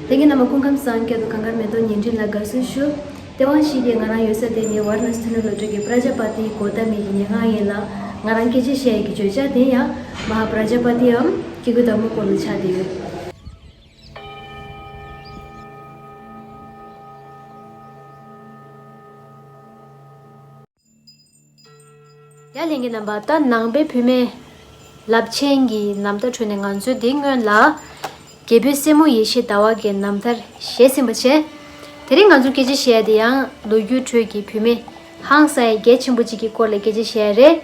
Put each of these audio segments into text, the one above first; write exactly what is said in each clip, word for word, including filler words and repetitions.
ལྷན་རྒྱས་རྣམ་པ་སྐུ་ཁམས་བཟང་། བསྐྱར་དུ་གངས་དཀར་མེ་ཏོག་བརྙན་འཕྲིན་ལ་དགའ་བསུ་ཞུ། སྟེས་དབང་ཞིག་གིས་ང་རང་ཡོད་ས་དེ་ནི་ཝཱ་ར་ཎ་སི་མཐོ་སློབ་སློབ་གྲྭའི་པྲ་ཇཱ་པ་ཏི་གོ་ཏ་མི་གི་ཉེ་ཁང་ཡིན་ལ། ང་རང་སྐད་ཆ་བཤད་ཡས་ཀྱི་བརྗོད་བྱ་དེ་ཡང་མ་ཧཱ་པྲ་ཇཱ་པ་ཏིའམ་སྐྱེ་དགུའི་བདག་མོ་སྐོར་ལ་ཆགས་བསྡད་ཡོད། ཡ་ལྷན་རྒྱས་རྣམ་པ། ད་ནང་པའི་བུད་མེད་རླབས་ཆེན་གྱི་རྣམ་ཐར་ཁྲོད་ནས་ང་ཚོས་འདི་སྔོན་ལ་རྒྱལ་པོའི་སྲས་མོ་ཡེ་ཤེས་ཟླ་བ་གི་རྣམ་ཐར་བཤད་ཟིན་པ་བྱས། དེ་རིང་ང་ཚོ་སྐད་ཆ་བཤད་ཡ་དེ་ཡང་ལོ་རྒྱུས་ཁྲོད་ཀྱི་བུད་མེད་ཧང་སང་ཡ་གལ་ཆེན་པོ་གཅིག་གི་སྐོར་ལ་སྐད་ཆ་བཤད་ཡ་རེད།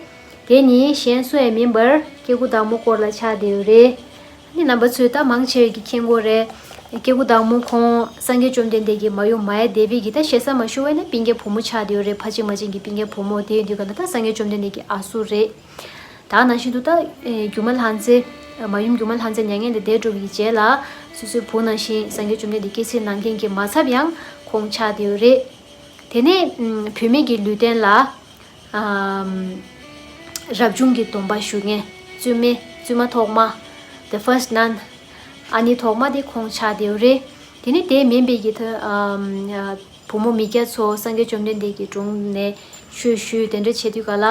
དེ་ནི་གཞན་སུ་ཡང་མིན་པར་སྐྱེ་དགུ་བདག་མོ་སྐོར་ལ་ཆགས་བསྡད་ཡོད་རེད། ནི་རྣམ་པ་ཚོས་ད་མང་ཆེ་བས་ཀྱི་མཁྱེན་གྱི་ཡོད་རེད། སྐྱེ་དགུ་བདག་མོ་ཁོང་སངས་རྒྱས་བཅོམ་ལྡན་འདས་ཀྱི་མ་ཡུམ་མ་ཡ་དེ་བི་གི་ད་ཞེ་ས་མ་ཞུ་བས་ན་སྤུན་ཀྱག་བུ་མོ་ཆགས་བསྡད་ཡོད་རེད། ཕ་གཅིག་མ་གཅིག་གི་སྤུན་ཀྱག་བུ་མོ་དེ་ཡིན་དུས་ག་ལ་ད་སངས་རྒྱས་བཅོམ་ལྡན་འདས་ཀྱི་ཨ་སུ་རེད། ད་ནང་བཞིན་དུ་ད་ཨེ་སྒྱུ་མ་ལྷ་མཛེས། མ་ཡུམ་སྒྱུ་མ་ལྷ་མཛེས་མྱ་ངན་ལས་འདས་འགྲོ་བའི་རྗེས་ལ་སོ་སོའི་བུ་ནང་བཞིན་སངས་རྒྱས་བཅོམ་ལྡན་འདས་སྐྱེ་སྲིད་ནང་རྐྱེན་གྱི་མ་ཚབ་ཡང་ཁོང་ཆགས་བསྡད་ཡོད་རེད། དེ་ནས་ཨམ་བུད་མེད་ཀྱི་ལུས་རྟེན་ལ་ཨམ་རབ་བྱུང་གི་སྡོམ་པ་ཞུ་མཁན་བཙུན་མའི་བཙུན་མ་ཐོག་མ། The first nun། ཨ་ནི་ཐོག་མ་དེ་ཁོང་ཆགས་བསྡད་ཡོད་རེད། དེ་ནས་དེ་མིན་པའི་གི་ཐ་ཨམ་བུ་མོ་མི་སྐྱ་ཚོ་སངས་རྒྱས་བཅོམ་ལྡན་འདས་ཀྱི་དྲུང་ནས་ཆོས་ཞུས། དེ་འདྲ་བྱེད་དུས་ག་ལ་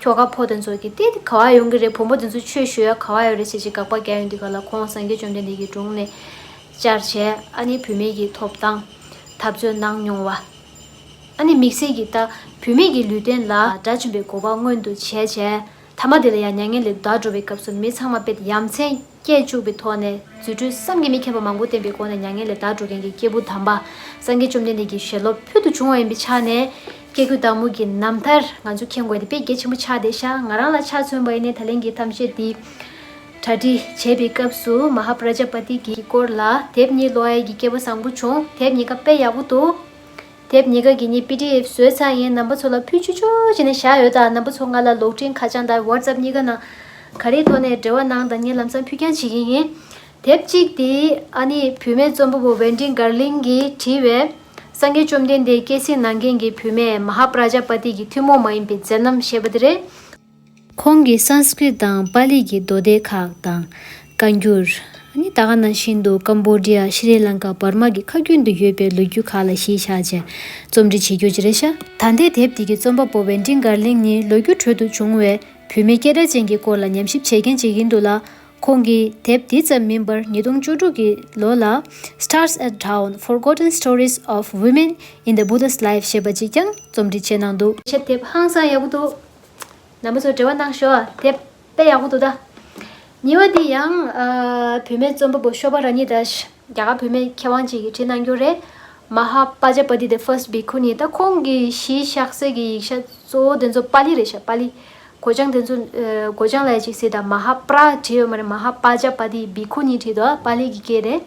ཁྱོ་ག་ཕོ་དེ་ཚོ་གི་དེ་ག་བ་ཡོང་གི་རེད། བུ་མོ་དེ་ཚོ་ཆོས་ཞུ་ཡ་ག་བ་ཡོད་རེད་ཟེར་ཅིག་དགག་པ་རྒྱག་ཡོང་དུས་ག་ལ་ཁོང་སངས་རྒྱས་བཅོམ་ལྡན་འདས་ཀྱི་དྲུང་ནས་བཅར་བྱས། ཨ་ནི་བུད་མེད་ཀྱི་ཐོབ་ཐང་འཐབ་རྩོད་གནང་མྱོང་བ། ཨ་ནི་དམིགས་བསལ་གྱིས་ད་བུད་མེད་ཀྱི་ལུས་རྟེན་ལ་དགྲ་བཅོམ་པའི་གོ་འཕང་མངོན་དུ་བྱས་བྱས། ཐ་མ་དེ་ལ་ཡང་མྱ་ངན་ལས་འདས་འགྲོ་བའི་སྐབས་སུ་མི་ཚང་མ་དཔེ་ཡ་མཚན་སྐྱེ་བཅུག་པའི་ཐོག་ནས་རྫུ་འཕྲུལ་བསམ་གྱིས་མི་ཁྱབ་པ་མང་པོ་བསྟན་པའི་སྒོ་ནས་མྱ་ངན་ལས་འདས་འགྲོ་མཁན་གྱི་སྐྱེས་བུ་དམ་པ་སངས་རྒྱས་བཅོམ་ལྡན་འདས་ཀྱི་ཞལ་སློབ་ཕུལ་དུ་བྱུང་བ་ཡིན་པའི་ཆ་ནས། སྐྱེ་དགུའི་བདག་མོ་གི་རྣམ་ཐར་ང་ཚོ་མཁྱེན་དགོས་དེ་དཔེ་གལ་ཆེན་པོ་ཆགས་བསྡད་ཤག་ང་རང་ལ་ཆ་མཚོན་པ་ཡིན་ནའི་ད་ལན་གྱི་ཐམས་ཅད་འདི་གྲ་སྒྲིག་བྱེད་པའི་སྐབས་སུ་མ་ཧཱ་པྲ་ཇཱ་པ་ཏི་གི་སྐོར་ལ་དེབ་གཉིས་ཀློག་ཡས་ཀྱི་སྐལ་བ་བཟང་པོ་བྱུང་། དེབ་གཉིས་ཀ་དཔེ་ཡག་པོ་འདུག་དེབ་གཉིས་ཀ་གི་ནི་པི་ཌི་ཨེཕ་བཟོས་ཚར་ཡིན། རྣམ་པ་ཚོ་ལ་ཕུལ་ཆོག་ཆོག་བྱས་ནས་བཞག་ཡོད། ད་རྣམ་པ་ཚོ་ང་ལ་གློག་འཕྲིན་ཁ་བྱང་དང་ཝཊ་སེབ་གཉིས་ཀ་ནང་ག་རེའི་ཐོག་ནས་འབྲེལ་བ་གནང་དང་། ངས་ལམ་སང་ཕུལ་རྐྱང་བྱེད་ཀྱི་ཡིན། དེབ་གཅིག་དེ་ཨ་ནི་བུད་མེད་རྩོམ་པ་པོ་ཝེན་ཌིན་གར་ལིང་གིས་བྲིས་པའི་སངས་རྒྱས་བཅོམ་ལྡན་འདས་སྐྱེ་སྲིད་ནང་རྐྱེན་གྱི་བུད་མེད་མ་ཧཱ་པྲ་ཇཱ་པ་ཏི་གི་ཐུན་མོང་མ་ཡིན་པའི་མཛད་རྣམ་ཞེས་པ་དེ་རེད། ཁོང་གིས་སཾ་སྐྲྀཏ་དང་པཱ་ལི་གི་མདོ་སྡེ་ཁག་དང་། བཀའ་འགྱུར། ཨ་ནི་ད་ག་ནང་བཞིན་དུ་ཀམ་བོ་ཌི་ཡ། ཤྲི་ལང་ཀ། འབར་མ་གི་ཁ་རྒྱུན་དུ་ཡོད་པའི་ལོ་རྒྱུས་ཁག་ལ་གཞི་བཞག་བྱས་རྩོམ་འབྲི་བྱེད་རྒྱུ་ཅིག་རེད་ཤག་ད་ལྟའི་དེབ་འདི་གི་རྩོམ་པ་པོ་ཝེན་ཌིན་གར་ལིང་ནི་ལོ་རྒྱུས་ཁྲོད་དུ་བྱུང་བའི་བུད་མེད་སྐད་གྲགས་ཅན་གྱི་སྐོར་ལ་ཉམས་ཞིབ་བྱེད་མཁན་ཅིག་ཡིན་འདུག་ལ། ཁོང་གིས་དེབ་འདི་ཙམ་མིན་པར་ཉིས་སྟོང་བཅུ་དྲུག་གི་ལོ་ལ་Stars at Dawn: Forgotten Stories of Women in the Buddha's Life ཞེས་པ་ཅིག་ཀྱང་རྩོམ་སྒྲིག་བྱས་གནང་འདུག་ཆེད་དེབ་ཧང་སང་ཡག་པོ་འདུག་རྣམ་པ་ཚོ་འབྲེལ་བ་གནང་ཤོག་དེབ་དཔེ་ཡག་པོ་འདུག་ད། གཉིས་པ་དེ་ཡང་ཨ་བུད་མེད་རྩོམ་པ་པོ་ཤོ་བྷ་ར་ཉི་དཱས། རྒྱ་གར་བུད་མེད་མཁས་དབང་ཅིག་གིས་བྲིས་གནང་རྒྱུ་རེད། མ་ཧཱ་པ་ཇཱ་པ་ཏི་the first bhikkhuni། ད་ཁོང་གིས་གཞི་བཞག་སའི་གི་ཡིག་ཆ་གཙོ་བོ་དེ་ཚོ་པཱ་ལི་རེད་ཤག་པཱ་ལི། སྒོ་བྱང་དེ་ཚོ་ཨ་སྒོ་བྱང་ལ་ཡ་ཅིག་གཟིགས་དང་། མ་ཧཱ་པྲ་བྲིས་ཡོད་མ་རེད། མ་ཧཱ་པ་ཇཱ་པ་ཏི་བྷི་ཁུ་ནི་བྲིས་འདུག་པཱ་ལི་གི་སྐད་རེད།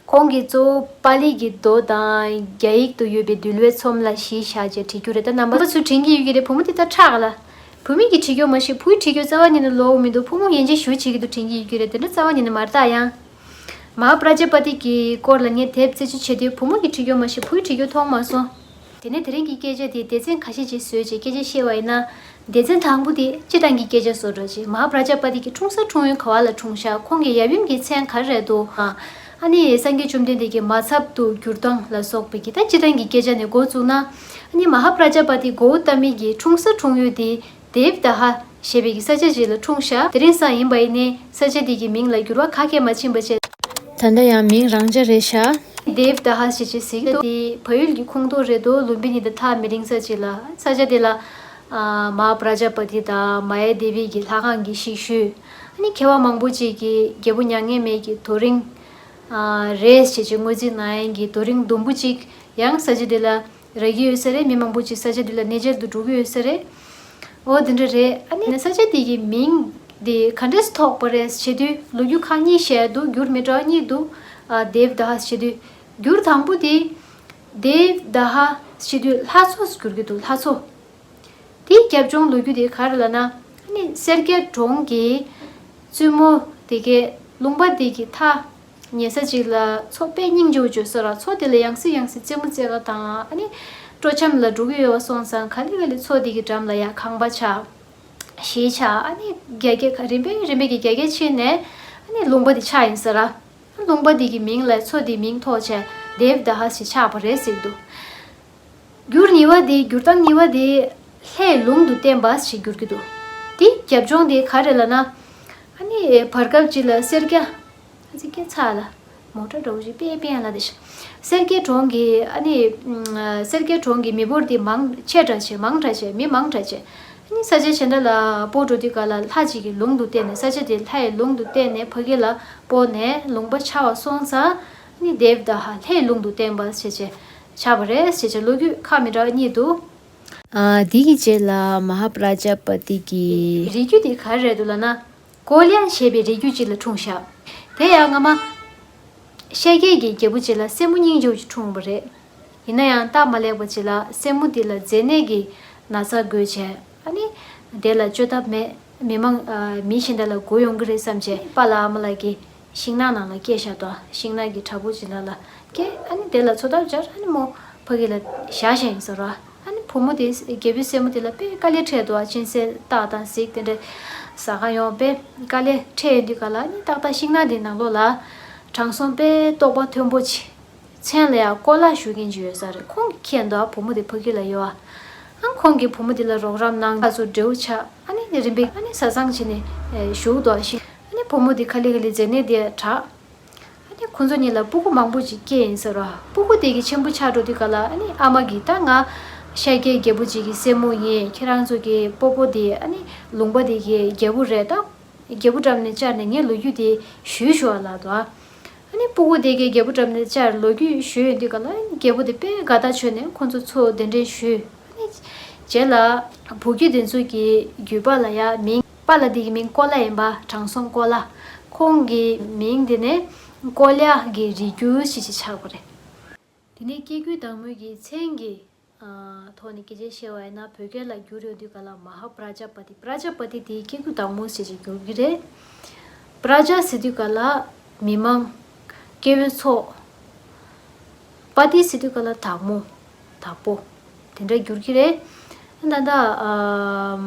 ཁོང་གིས་གཙོ་བོ་པཱ་ལི་གི་མདོ་དང་རྒྱ་ཡིག་ཏུ་ཡོད་པའི་འདུལ་བའི་ཚོམས་ལ་གཞི་བཞག་བྱས་བྲིས་རྒྱུ་རེད། ད་རྣམ་པ་ཚོས་དྲན་གྱི་ཡོད་ཀྱི་རེད། བུ་མོ་དེ་ད་ཁྲག་ལ། བུད་མེད་ཀྱིས་བྲིས་རྒྱུ་མ་གཞི་བུས་བྲིས་རྒྱུ་རྩ་བ་ཉིད་ནས་ལོག་མི་འདུག་ཕོ་མོ་ཡན་ཆད་ཞུ་བྱེད་ཀྱི་འདུག་དྲན་གྱི་ཡོད་ཀྱི་རེད། དེ་འདྲ་རྩ་བ་ཉིད་ནས་མ་རེད་ད། ཡང་མ་ཧཱ་པྲ་ཇཱ་པ་ཏི་གི་སྐོར་ལ་ངས་དེབ་རྩད་གཅོད་བྱེད་དུས་བུ་མོ་གིས་བྲིས་རྒྱུ་མ་གཞི་བུས་བྲིས་རྒྱུ་མཐོང་མ་སོང་། དེ་ནས་དེ་རིང་གི་སྐད་ཆ་དེ་སྡེ་ཚན་ཁ་ཤས་ཅིག་བཟོས་བྱས་སྐད་ཆ་བཤད་པ་ཡིན་ན། སྡེ་ཚན་དང་པོ་དེ་སྤྱིར་བཏང་གི་སྐད་ཆ་བཟོ་འདྲ་ཅིག་མ་ཧཱ་པྲ་ཇཱ་པ་ཏི་གི་འཁྲུངས་ས་འཁྲུངས་ཡུལ་ག་བ་ལ་འཁྲུངས་ཤག་ཁོང་གི་ཡབ་ཡུམ་གྱི་མཚན་ག་རེ་རེད་འདུག་ཨ་ནི་སངས་རྒྱས་བཅོམ་ལྡན་འདས་ཀྱི་མ་ཚབ་ཏུ་གྱུར་སྟངས་ལ་སོགས་པའི་གི་ད་སྤྱིར་བཏང་གི་སྐད་ཆ་ནས་འགོ་བཙུགས་ན། ཨ་ནི་མ་ཧཱ་པྲ་ཇཱ་པ་ཏི་གོའུ་ཏ་མི་གི་འཁྲུངས་ས་འཁྲུངས་ཡུལ་དེ་དེབ་དྷ་ཧ་ཞེས་པའི་གི་ས་ཆ་ཅིག་ལ་འཁྲུངས་ཤག་དེ་རིང་སང་ཡིན་པ་ཡིན་ནའི་ས་ཆ་དེ་གི་མིང་ལ་འགྱུར་བ་ག་གེ་མ་ཕྱིན་པ་བྱས། ད་ལྟ་ཡང་མིང་རང་འཇགས་རེད་ཤག་དེབ་དྷ་ཧ་ཞེས་བྱས་ཟེར་གྱི་འདུག་དེ་བལ་ཡུལ་གྱི་ཁོངས་གཏོགས་རེད་འདུག་ལུམ་བི་ནི་དང་ཐག་མི་རིང་ས་ཅིག་ལ། ས་ཆ་དེ་ལ་ཨ་མ་ཧཱ་པྲ་ཇཱ་པ་ཏི་དང་མ་ཡ་དེ་བི་གི་ལྷ་ཁང་གི་ཞིག་ཞུས། ཨ་ནི་མཁས་པ་མང་པོ་ཅིག་གིས་རྒྱལ་པོ་མྱ་ངན་མེད་ཀྱི་རྡོ་རིང་ཨ་རེད་ཅེས་བྱས་བསྔོ་རྩིས་གནང་ཡག་གི་རྡོ་རིང་ཟླུམ་པོ་ཅིག་ཡང་ས་ཆ་དེ་ལ་རག་གི་ཡོད་ས་རེད། མི་མང་པོ་ཅིག་ས་ཆ་དེ་ལ་གནས་མཇལ་དུ་འགྲོ་གི་ཡོད་ས་རེད། འོ་དེ་འདྲ་རེད། ཨ་ནི་ས་ཆ་དེ་གི་མིང་དེ་ག་འདྲས་ཐོགས་པ་རེད་བྱས་དུས་ལོ་རྒྱུས་ཁག་གཉིས་བཤད་འདུག་འགྱུར་མི་འདྲ་བ་གཉིས་འདུག་ཨ་དེབ་དྷ་ཧ་བྱས་དུས། འགྱུར་དང་པོ་དེ་དེབ་དྷ་ཧ་བྱས་དུས་ལྷ་མཚོ་འགྱུར་གྱི་འདུག་ལྷ་མཚོ། དེའི་རྒྱབ་ལྗོངས་ལོ་རྒྱུས་དེ་ག་རེ་ལབ་ན། ཨ་ནི་སེར་སྐྱའི་གྲོང་གི་བཙུན་མོ་དེ་གས་ལུང་པ་དེ་གི་མཐའ་ཉེ་ས་ཅིག་ལ་མཚོ་དཔེ་སྙིང་རྗེ་པོ་བརྗོད་ས་ར། མཚོ་དེ་ལ་ཡང་སེ་ཡང་སེ་རྩེད་མོ་རྩེ་ག་དང་། ཨ་ནི་སྤྲོ་འཆམ་ལ་འགྲོ་གི་ཡོད་པ་སོང་ཙང་ག་ལེ་ག་ལེ་མཚོ་དེ་གི་འགྲམ་ལ་ཡ་ཁང་པ་ཆགས། གཞིས་ཆགས། ཨ་ནི་རྒྱ་སྐྱེད་ཁ་རིམ་པས་རིམ་པས་ཀྱི་རྒྱ་སྐྱེད་ཕྱིན་ནས་ཨ་ནི་ལུང་པ་དེ་ཆགས་ཡིན་ས་ར། ལུང་པ་དེ་གི་མིང་ལ་མཚོ་དེའི་མིང་ཐོགས་བྱས་དེབ་དྷ་ཧ་ཞེས་ཆགས་པ་རེད་ཟེར་གྱི་འདུག་འགྱུར་གཉིས་པ་དེ། འགྱུར་སྟངས་གཉིས་པ་དེ་ལྷའི་ལུང་དུ་བསྟན་པ་ཞེས་བསྒྱུར་གྱི་འདུག་དེའི་རྒྱབ་ལྗོངས་དེ་ག་རེ་ལབ་ན། ཨ་ནི་བར་སྐབས་ཅིག་ལ་སེར་སྐྱ། ཨ་ཙི་སྐད་ཚ་ལ། མོ་ཊ་འདྲ་བོ་ཞིག་པེ་པེ་ལ་དེ་ཤ། སེར་སྐྱའི་གྲོང་གི་ཨ་ནི། སེར་སྐྱའི་གྲོང་གི་མི་འབོར་དེ་མང་ཆེ་དྲགས་བྱས། མང་དྲགས་བྱས། མི་མང་དྲགས་བྱས། ཨ་ནི་ས་ཆ་གཞན་དག་ལ་སྤོ་འགྲོ་དུས་ག་ལ་ལྷ་གཅིག་གི་ལུང་དུ་བསྟན་ནས། ས་ཆ་དེ་ལྷའི་ལུང་དུ་བསྟན་ནས་ཕ་གི་ལ་སྤོ་ནས་ལུང་པ་ཆགས་པ་སོང་ཙང་། ཨ་ནི་དེབ་དྷ་ཧ་ལྷའི་ལུང་དུ་བསྟན་པ་ཞེས་བྱས་ཆགས་པ་རེད་ཞེས་བྱས་ལོ་རྒྱུས་ཁག་མི་འདྲ་བ་གཉིས་འདུག་ཨ། དེ་གི་རྗེས་ལ་མ་ཧཱ་པྲ་ཇཱ་པ་ཏི་གི་རིགས་རྒྱུད་དེ་ག་རེ་རེད་འདུག་ལབ་ན། ཀོ་ལྱ་ཞེས་པའི་རིགས་རྒྱུད་ཅིག་ལ་འཁྲུངས་ཤག་དེ་ཡང་སྔ་མ་ཤཱཀྱའི་གི་རྒྱལ་པོ་ཅིག་ལ་སྲས་མོ་སྙིང་རྗེ་བོ་ཅིག་འཁྲུངས་པ་རེད། ཡིན་ན་ཡང་སྟབས་མ་ལེགས་པ་ཅིག་ལ་སྲས་མོ་དེ་ལ་མཛེ་ནད་ཀྱི་ན་ཚ་འགོས་བྱས། ཨ་ནི་དེ་ལ་བཅོས་ཐབས་མེད། མི་མང་། ཨ། མི་གཞན་དག་ལ་འགོས་ཡོང་གི་རེད་བསམ་བྱས་པཱ་ལགས་ཨ་མ་ལགས་ཀྱི་ཤིང་ནགས་ནང་ལ་བསྐྱལ་བཞག་འདུག་ཤིང་ནགས་ཀྱི་བྲག་ཕུག་ཅིག་ནང་ལ་བསྐྱལ། ཨ་ནི་དེ་ལ་འཚོ་ཐབས་སྦྱར། ཨ་ནི་མོ་ཕ་གི་ལ་བཞག་བཞག་ཡིན་ཟེར་རོ། ཨ་ནི་བུ་མོ་དེ། རྒྱལ་པོའི་སྲས་མོ་དེ་ལ་དཔེ་དཀའ་ལས་འཕྲད་འདུག་ཨ། གཅན་གཟན་སྟག་དང་གཟིག་དེ་འདྲ་ཟ་ག་ཡོང་། དཔེ་དཀའ་ལས་འཕྲད་ཡོང་དུས་ག་ལ། ཨ་ནི་ཏག་ཏག་ཤིང་ནགས་དེ་ནང་ལོགས་ལ་དྲང་སྲོང་དཔེ་རྟོགས་པ་མཐོན་པོ་ཅིག་མཚན་ལ་ཡང་ཀོ་ལ་ཞུ་མཁན་ཅིག་ཡོད་ས་རེད། ཁོང་གིས་མཁྱེན་འདུག་བུ་མོ་དེ་ཕ་གི་ལ་ཡོད་ཨ། ཨ། ཁོང་གིས་བུ་མོ་དེ་ལ་རོགས་རམ་གནང་། ཁ་ཚུར་འབྲེལ་བ་ཆགས། ཨ་ནི་རིམ་པས་ཨ་ནི་བཟའ་ཚང་བྱས་ནས་བཞུགས་འདུག་ཤིང་། ཨ་ནི་བུ་མོ་དེ་ག་ལེ་ག་ལེ་མཛེ་ནད་དེ་དྲག་ཨ་ནི་ཁོ་ཚོ་གཉིས་ལ་སྤུ་གུ་མང་པོ་ཅིག་སྐྱེས་ཡིན་ཟེར་རོ། སྤུ་གུ་དེ་གི་ཆེན་པོ་ཆགས་འགྲོ་དུས་ག་ལ། ཨ་ནི་ཨ་མ་གིས་ད་ང་ཤཱཀྱའི་རྒྱལ་པོ་ཅིག་གི་སྲས་མོ་ཡིན། ཁྱེད་རང་ཚོ་གི་སྤོ་སྤོ་དེ། ཨ་ནི་ལུང་པ་དེ་གི་རྒྱལ་པོ་རེད། ད་རྒྱལ་པོ་འགྲམ་ནས་བཅར་ནས་ངའི་ལོ་རྒྱུས་དེ་ཞུས་ཞུ་བ་ལབ་འདུག་ཨ་ནི་སྤུ་གུ་དེ་གིས་རྒྱལ་པོ་འགྲམ་ནས་བཅར་ལོ་རྒྱུས་ཞུས་ཡོང་དུས་ག་ལ། རྒྱལ་པོ་དེ་དཔེ་དགའ་ཐག་ཆོད་ནས་ཁོ་ཚོ་ཚོ་གདན་འདྲེན་ཞུས། ཨ་ནི་རྗེས་ལ་བུ་རྒྱུད་དེ་ཚོ་གི་རྒྱུད་པ་ལ་ཡང་མིང་། པཱ་ལགས་དེ་གི་མིང་ཀོ་ལ་ཡིན་པ། དྲང་སྲོང་ཀོ་ལ། ཁོང་གི་མིང་དེ་ནས་ཀོ་ལ་གི་རིགས་རྒྱུད་ཞེས་ཆགས་པ་རེད། དེ་ནས་སྐྱེ་དགུའི་བདག་མོ་གི་མཚན་གྱི། ཨ། ཐོག་ནས་སྐད་ཆ་བཤད་པ་ཡིན་ན། བོད་སྐད་ལ་བསྒྱུར་ཡོང་དུས་ག་ལ་མ་ཧཱ་པྲ་ཇཱ་པ་ཏི། པྲ་ཇཱ་པ་ཏི་དེ་སྐྱེ་དགུའི་བདག་མོ་ཞེས་བསྒྱུར་གྱི་རེད། པྲ་ཇཱ་ཟེར་དུས་ག་ལ་མི་མང་། སྐྱེ་བོའི་ཚོགས། པ་ཏི་ཟེར་དུས་ག་ལ་བདག་མོ། བདག་པོ། དེ་འདྲ་བསྒྱུར་གྱི་རེད། ད་ལྟ་ཨམ།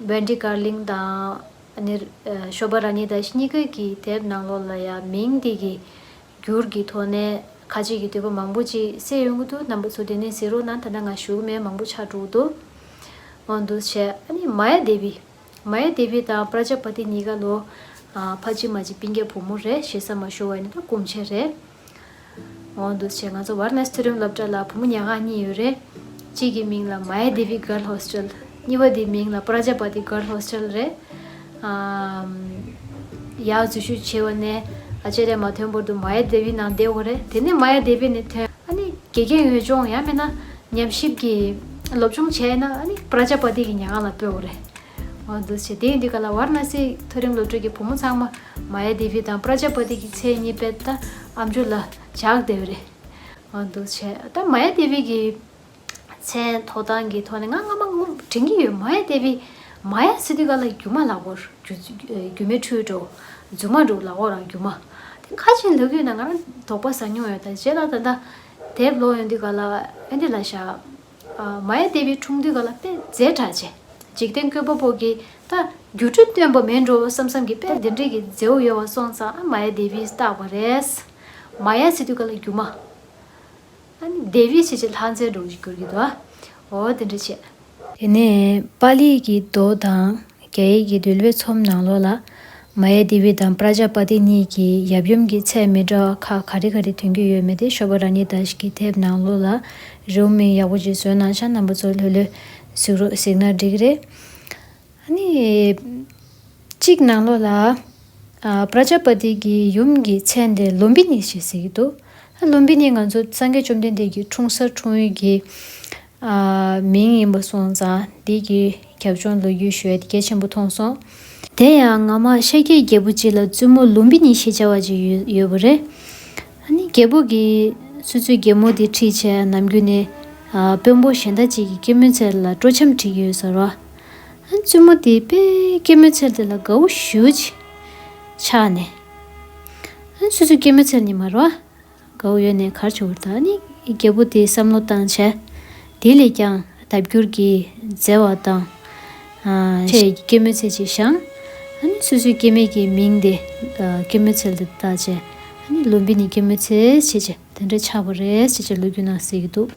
ཝེན་ཌི་ཀར་ལིང་དང་ཨ་ནི་ཤོ་ཕ་ར་ནི་དཱ་ཤི་གཉིས་ཀ་གི་དེབ་ནང་ལོགས་ལ་ཡང་མིང་དེ་གི་འགྱུར་གྱི་ཐོག་ནས་ཁ་ཆེ་གི་འདོད་པ་མང་པོ་ཅིག་སེལ་ཡོང་གི་འདུག་རྣམ་པ་ཚོ་དེ་ནས་གཟིགས་རོགས་གནང་། ད་ལྟ་ང་ཞུ་གི་མེད། མང་པོ་ཆགས་འགྲོ་གི་འདུག་འོ་འདུག་བྱས། ཨ་ནི་མ་ཡ་དེ་བི། མ་ཡ་དེ་བི་དང་པྲ་ཇཱ་པ་ཏི་གཉིས་ཀ་ལོ། ཨ། ཕ་གཅིག་མ་གཅིག་སྤུན་ཀྱག་བུ་མོ་རེད། ཞེ་ས་མ་ཞུ་བ་ཡིན་ན་ད་སྐུ་མཆེད་རེད། འོ་འདུག་བྱས། ང་ཚོ་ཝཱ་ར་ཎ་སི་མཐོ་རིམ་སློབ་གྲྭ་ལ་བུ་མོ་ཉལ་ཁང་གཉིས་ཡོད་རེད། གཅིག་གི་མིང་ལ་མ་ཡ་དེ་བི་གརལ་ཧོ་སི་ཊལ། གཉིས་པ་དེའི་མིང་ལ་པྲ་ཇཱ་པ་ཏི་གརལ་ཧོ་སི་ཊལ་རེད། ཨམ། ཡར་འཛུལ་ཞུགས་བྱས་པ་ནས་ཨ་ཅེ་རེ་མ་ཐོན་བར་དུ་མ་ཡ་དེ་བི་ནང་བསྡད་ཡོད་རེད། དེ་ནས་མ་ཡ་དེ་བི་ནས་ཐོན། ཨ་ནི་དགེ་རྒན་འོས་སྦྱོང་ཡང་མིན་ན་ཉམས་ཞིབ་ཀྱི་སློབ་སྦྱོང་བྱས་ན། ཨ་ནི་པྲ་ཇཱ་པ་ཏི་གི་ཉལ་ཁང་ལ་སྤོས་པ་རེད། འོ་འདུག་བྱས། དེ་ཡིན་དུས་ག་ལ་ཝཱ་ར་ཎ་སི་མཐོ་རིམ་སློབ་གྲྭ་གི་བུ་མོ་ཚང་མ་མ་ཡ་དེ་བི་དང་པྲ་ཇཱ་པ་ཏི་གི་མཚན་གཉིས་དཔེ་ད་ཨམ་ཅོག་ལ་འཇགས་བསྡད་པ་རེད། འོ་འདུག་བྱས། ད་མ་ཡ་དེ་བི་གི་མཚན་ཐོགས་སྟངས་ཀྱི་ཐོག་ནས་ང་སྔ་མ་ངོ་དྲན་གྱི་ཡོད། མ་ཡ་དེ་བི། མ་ཡ་ཟེར་དུས་ག་ལ་སྒྱུ་མ་ལབ་ཀྱི་ཡོད། སྒྱུ་སྒྱུ་མའི་འཕྲུལ་འགྲོ། རྫུན་མ་འགྲོ་ལབ་ཀྱི་ཡོད་ར། སྒྱུ་མ། དེ་ཁ་ཆེ་ལབ་ཀྱི་ཡོད་ན། ང་རང་དོགས་པ་ཟ་མྱོང་ཡོད། ད་རྗེས་ལ་ད་ལྟ་དེབ་ཀློག་ཡོང་དུས་ག་ལ་ཨེ་འདི་ལ་བཞག་ཨ། མ་ཡ་དེ་བི་འཁྲུངས་དུས་ག་ལ་དཔེ་མཛེས་དྲགས་བྱས། འཇིག་རྟེན་བཀོད་པ་པོ་གིས་ད་སྒྱུ་འཕྲུལ་སྟོན་པ་མེད་འགྲོ་བསམ་བསམ་གྱི་དཔེ་དེ་འདྲས་ཀྱི་མཛེས་པོ་ཡོད་པ་སོང་ཙང་། ཨ། མ་ཡ་དེ་བི་བཏགས་པ་རེད། མ་ཡ་ཟེར་དུས་ག་ལ་སྒྱུ་མ། ཨ་ནི་དེ་བི་ཟེར་བྱས་ལྷ་མཛེས་འགྲོ་ཞིག་གྱུར་གྱི་འདུག་འོ་དེ་འདྲ་བྱས། དེ་ནས་པཱ་ལི་གི་མདོ་དང་རྒྱ་ཡིག་གི་འདུལ་བའི་ཚོམས་ནང་ལོགས་ལ། མ་ཡ་དེ་བི་དང་པྲ་ཇཱ་པ་ཏི་གཉིས་ཀྱི་ཡབ་ཡུམ་གྱི་མཚན་མི་འདྲ་བ་ཁག་ག་རེ་ག་རེ་ཐོན་གྱི་ཡོད་མེད་དེ་ཤོ་ཕ་ར་ནི་དཱ་ཤི་གི་དེབ་ནང་ལོགས་ལ་རེའུ་མིག་ཡག་པོ་ཅིག་བཟོས་གནང་ཤག་རྣམ་པ་ཚོ་ལྷོད་ལྷོད་གཟིགས་རོགས། གཟིགས་ན་འགྲིག་གི་རེད། ཨ་ནི། གཅིག་ནང་ལོགས་ལ། ཨ། པྲ་ཇཱ་པ་ཏི་གི་ཡུམ་གྱི་མཚན་དེ་ལུམ་བི་ནི་ཞེས་ཟེར་གྱི་འདུག་ཨ། ལུམ་བི་ནི་ང་ཚོ་སངས་རྒྱས་བཅོམ་ལྡན་འདས་ཀྱི་འཁྲུངས་ས་འཁྲུངས་ཡུལ་གྱི། ཨ། མིང་ཡིན་པ་སོང་ཙང་། འདི་གི་རྒྱབ་ལྗོངས་ལོ་རྒྱུས་ཞུ་ཡ་དེ་གལ་ཆེན་པོ་མཐོང་སོང་། དེ་ཡང་སྔ་མ་ཤཱཀྱའི་རྒྱལ་པོ་གཅིག་ལ་བཙུན་མོ་ལུམ་བི་ནི་ཞེས་བྱ་བ་ཅིག་ཡོད་ཡོད་པ་རེད། ཨ་ནི་རྒྱལ་པོ་གིས་སོ་སོའི་རྒྱལ་མོ་དེ་ཁྲིད་བྱས་ནམ་རྒྱུན་ནས། ཨ། དཔོན་པོ་གཞན་དག་ཅིག་གི་སྐྱེད་མོས་ཚལ་ལ་སྤྲོ་འཆམ་བྱེད་ཀྱི་ཡོད་ཟེར་བ། ཨ། བཙུན་མོ་དེ་དཔེ་སྐྱེད་མོས་ཚལ་དེ་ལ་དགའ་བོ་ཞེ་པོ་ཅིག་ཆགས་ནས། ཨ། སོ་སོའི་སྐྱེད་མོས་ཚལ་ནི་མ་རེད་བ། དགའ་བོ་ཡོད་ནས་ག་རེ་བྱེད་དགོས་རེད། ད་ཨ་ནི་རྒྱལ་པོ་དེས་བསམ་བློ་བཏང་བྱས། དེ་ལས་ཀྱང་ལྡབ་འགྱུར་གྱིས་མཛེས་པ་དང་། ཨ། ཆེ་བའི་སྐྱེད་མོས་ཚལ་ཅིག་བཞེངས། ཨ་ནི་སོ་སོའི་སྐྱེ་དམན་གྱི་མིང་དེ། ཨ། སྐྱེད་མོས་ཚལ་དེ་བཏགས་བྱས། ཨ་ནི་ལུམ་བི་ནི་སྐྱེད་མོས་ཚལ་ཞེས་བྱས་དེ་འདྲ་ཆགས་པ་རེད་ཞེས་བྱས་ལོ་རྒྱུས་ནང་གསལ་གྱི་འདུག།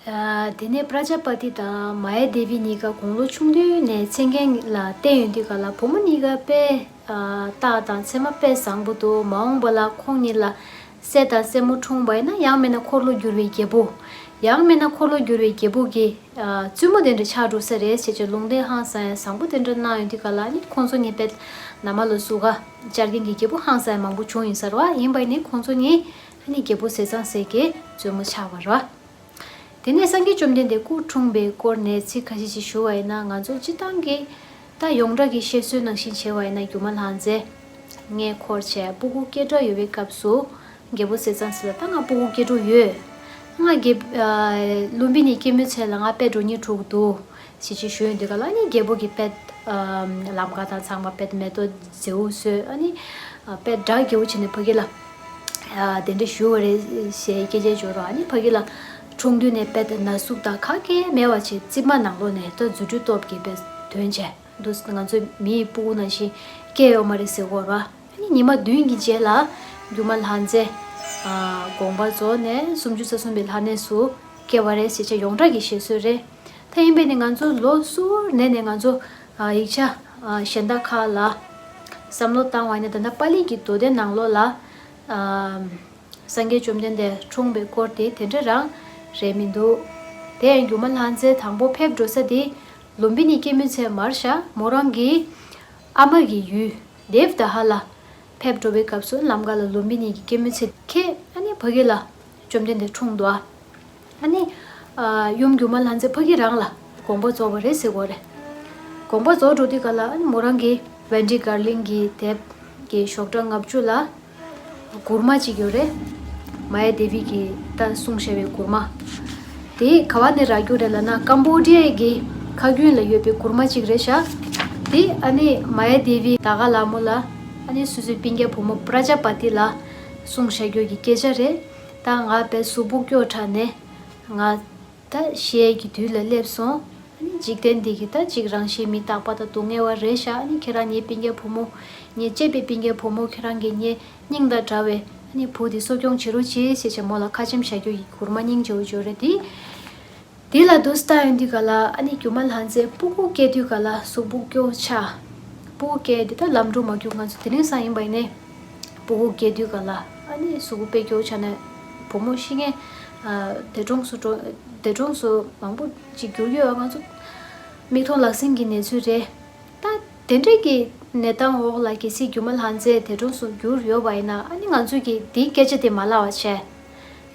ཨ། དེ་ནས་པྲ་ཇཱ་པ་ཏི་དང་མ་ཡ་དེ་བི་གཉིས་ཀ་དགུང་ལོ་ཆུང་དུས་ནས་མཚན་རྒྱན་ལ་བསྟེན་ཡོང་དུས་ག་ལ་བུ་མོ་གཉིས་ཀ་དཔེ་ཨ། རྟགས་དང་མཚན་མ་དཔེ་བཟང་པོ་འདུག། མ་འོངས་པ་ལ་ཁོང་གཉིས་ལ་སྲས་དང་སྲས་མོ་འཁྲུངས་པ་ཡིན་ན་ཡང་མིན་ན་འཁོར་ལོ་བསྒྱུར་བའི་རྒྱལ་པོ། ཡང་མིན་ན་འཁོར་ལོ་བསྒྱུར་བའི་རྒྱལ་པོ་གི་ཨ། བཙུན་མོ་དེ་འདྲ་ཆགས་འགྲོ་ས་རེད་ཟེར་བྱས་ལུང་བསྟན་ཧང་སང་ཡ་བཟང་པོ་དེ་འདྲ་གནང་ཡོང་དུས་ག་ལ་ནི་ཁོང་ཚོ་གཉིས་དཔེ་ན་མ་ལོ་གཟུགས་ཀ་བཅར་མཁན་གྱི་རྒྱལ་པོ་ཧང་སང་ཡ་མང་པོ་བྱུང་ཡིན་ས་རེད་བ། ཡིན་པ་ཡིན་ནི་ཁོང་ཚོ་གཉིས་ཨ་ནི་རྒྱལ་པོ་ཟས་གཙང་སྲས་ཀྱི་བཙུན་མོ་ཆགས་པ་རེད་བ། དེ་ནས་སངས་རྒྱས་བཅོམ་ལྡན་འདས་སྐུ་འཁྲུངས་པའི་སྐོར་ནས་ཚིག་ཁ་ཤས་ཤིག་ཞུ་བ་ཡིན་ན། ང་ཚོ་སྤྱིར་བཏང་གི་ད་ཡོངས་གྲགས་ཀྱི་བཤད་སྲོལ་ནང་བཞིན་བྱས་པ་ཡིན་ན་སྒྱུ་མ་ལྷ་མཛེས་མངལ་འཁོར་བྱས་སྤུ་གུ་སྐྱེ་འགྲོ་ཡོད་པའི་སྐབས་སུ་རྒྱལ་པོ་ཟས་གཙང་སྲས་ལ་ད་ང་སྤུ་གུ་སྐྱེ་འགྲོ་ཡོད། ང་རྒྱལ་ཨ་ལུམ་བི་ནི་སྐྱེད་མོས་ཚལ་ལ་ང་དཔེ་འགྲོ་སྙིང་བྲོ་གི་འདུག་ཞེས་ཅིག་ཞུས་ཡོང་དུས་ག་ལ་ནི་རྒྱལ་པོ་གིས་དཔེ་ཨ་ལམ་ཁ་དང་ཚང་མ་དཔེ་མེ་ཏོག་མཛེས་པོ་བཟོས། ཨ་ནི་ཨ་དཔེ་འདྲ་རྒྱལ་པོ་བྱས་ནས་ཕ་གི་ལ་ཨ་དེ་འདྲ་ཞུ་བ་རེད་ཞེས་སྐད་ཆ་བརྗོད་རོགས། ཨ་ནི་ཕ་གི་ལ་འཁྲུངས་དུས་ནས་དཔེ་ན་ཟུག་དང་ག་གེ་མེད་པ་བྱས་རྩིབ་མ་ནང་ལོགས་ནས་ད་རྫུ་འཕྲུལ་སྟོབས་ཀྱིས་དཔེ་ཐོན་བྱས་འདུག། ང་ཚོ་མི་ཡི་སྤུ་གུ་ནང་བཞིན་སྐྱེས་ཡོད་མ་རེད་ཟེར་གོ་རོགས། ཨ་ནི་ཉི་མ་བདུན་གྱི་རྗེས་ལ་སྒྱུ་མ་ལྷ་མཛེས་ཨ་དགོངས་པ་རྫོགས་ནས་སུམ་ཅུ་རྩ་གསུམ་པའི་ལྷ་གནས་སུ་སྐྱེས་པ་རེད་ཟེར་བྱས་ཡོངས་གྲགས་ཀྱི་བཤད་སྲོལ་རེད། ད་ཡིན་པས་ནི་ང་ཚོ་ལོ་སུ་ནས་ནས་ང་ཚོ་ཨ་ཡིག་ཆ་ཨ་གཞན་དག་ཁག་ལ་བསམ་བློ་བཏང་བ་ཡིན་ན། ད་ལྟ་པཱ་ལི་གི་མདོ་སྡེ་ནང་ལོགས་ལ་ཨ་སངས་རྒྱས་བཅོམ་ལྡན་འདས་འཁྲུངས་པའི་སྐོར་དེ་དེ་འདྲ་རང་རེད་མི་འདུག། དེ་ཡང་སྒྱུ་མ་ལྷ་མཛེས་དང་པོ་ཕེབས་འགྲོ་ས་དེ་ལུམ་བི་ནི་སྐྱེད་མོས་ཚལ་མར་བཞག་མོ་རང་གི་ཨ་མ་གི་ཡུལ་དེབ་ད་ཧ་ལ་ཕེབས་འགྲོ་བའི་སྐབས་སུ་ལམ་ཁ་ལ་ལུམ་བི་ནི་གི་སྐྱེད་མོས་ཚལ་ཁེ་ཨ་ནི་ཕ་གི་ལ་བཅོམ་ལྡན་འདས་འཁྲུངས་འདུག། ཨ་ནི་ཨ་ཡུམ་སྒྱུ་མ་ལྷ་མཛེས་ཕ་གི་རང་ལ་དགོངས་པ་རྫོགས་པ་རེད་ཟེར་གོ་རེད། དགོངས་པ་རྫོགས་འགྲོ་དུས་ག་ལ་ཨ་ནི་མོ་རང་གི་བན་དི་གར་གླིང་གི་དེབ་ཀྱི་ཤོག་གྲངས་ལྔ་བཅུ་ལ་གུར་མ་གཅིག་ཡོད་རེད། མ་ཡ་དེ་བི་གིས་ད་གསུངས་བཞག་པའི་གུར་མ། དེ་ག་བ་ནས་རག་རྒྱུ་རེད་ལབ་ན་ཀམ་བོ་ཌི་ཡ་གི་ཁ་རྒྱུན་ལ་ཡོད་པའི་གུར་མ་གཅིག་རེད་ཤག། དེ་ཨ་ནི་མ་ཡ་དེ་བི་ད་ག་ལ་མོ་ལ་ཨ་ནི་སོ་སོའི་སྤུན་ཀྱག་བུ་མོ་པྲ་ཇཱ་པ་ཏི་ལ་གསུངས་བཞག་རྒྱུ་གི་སྐད་ཆ་རེད། ད་ང་དཔེ་གཟུགས་པོ་སྐྱོ་དྲགས་ནས་ང་ད་ཤི་ཡས་ཀྱི་དུས་ལ་སླེབས་སོང་། ཨ་ནི་འཇིག་རྟེན་འདི་གི་ད་ཅིག་རང་བཞིན་མི་རྟག་པ་དང་སྡུག་བསྔལ་བ་རེད་ཤག། ཨ་ནི་ཁྱེད་རང་ངའི་སྤུན་ཀྱག་བུ་མོ། ངའི་གཅེས་པའི་སྤུན་ཀྱག་བུ་མོ་ཁྱེད་རང་གིས་ངའི་སྙིང་དང་འདྲ་བའི་ཨ་ནི་བུ་འདི་གསོ་སྐྱོང་བྱེད་རོགས་གྱིས་ཞེས་བྱས་མོ་ལ་ཁ་ཆེམས་བཞག་རྒྱུ་ཡི་གུར་མ་སྙིང་རྗེ་བོ་ཅིག་ཡོད་རེད་དེ། དེ་ལ་དུ་ལྟ་ཡོང་དུས་ག་ལ་ཨ་ནི་སྒྱུ་མ་ལྷ་མཛེས་སྤུ་གུ་སྐྱེ་དུས་ག་ལ་གཟུགས་པོ་སྐྱོ་ཆགས། སྤུ་གུ་སྐྱེ་དུས་ད་ལམ་འགྲོ་མ་རྒྱུག་ང་ཚོ་དེ་རིང་སང་ཡིན་པ་ཡིན་ནའི་སྤུ་གུ་སྐྱེ་དུས་ག་ལ་ཨ་ནི་གཟུགས་པོ་དཔེ་སྐྱོ་ཆགས་ནས་བུ་མོ་ཤི་མཁན་ཨ་འདས་གྲོངས་སུ་འགྲོ་འདས་གྲོངས་སུ་མང་པོ་ཅིག་གྱུར་ཡོད། ང་ཚོ་མིག་མཐོང་ལག་ཟིན་གྱི་གནས་ཚུལ་རེད། ད་དེ་འདྲས་ཀྱི་གནས་སྟངས་འོག་ལ་གལ་སྲིད་སྒྱུ་མ་ལྷ་མཛེས་འདས་གྲོངས་སུ་གྱུར་ཡོད་པ་ཡིན་ན་ཨ་ནི་ང་ཚོས་ཀྱིས་འདིའི་སྐད་ཆ་དེ་མ་ལབ་པ་བྱས།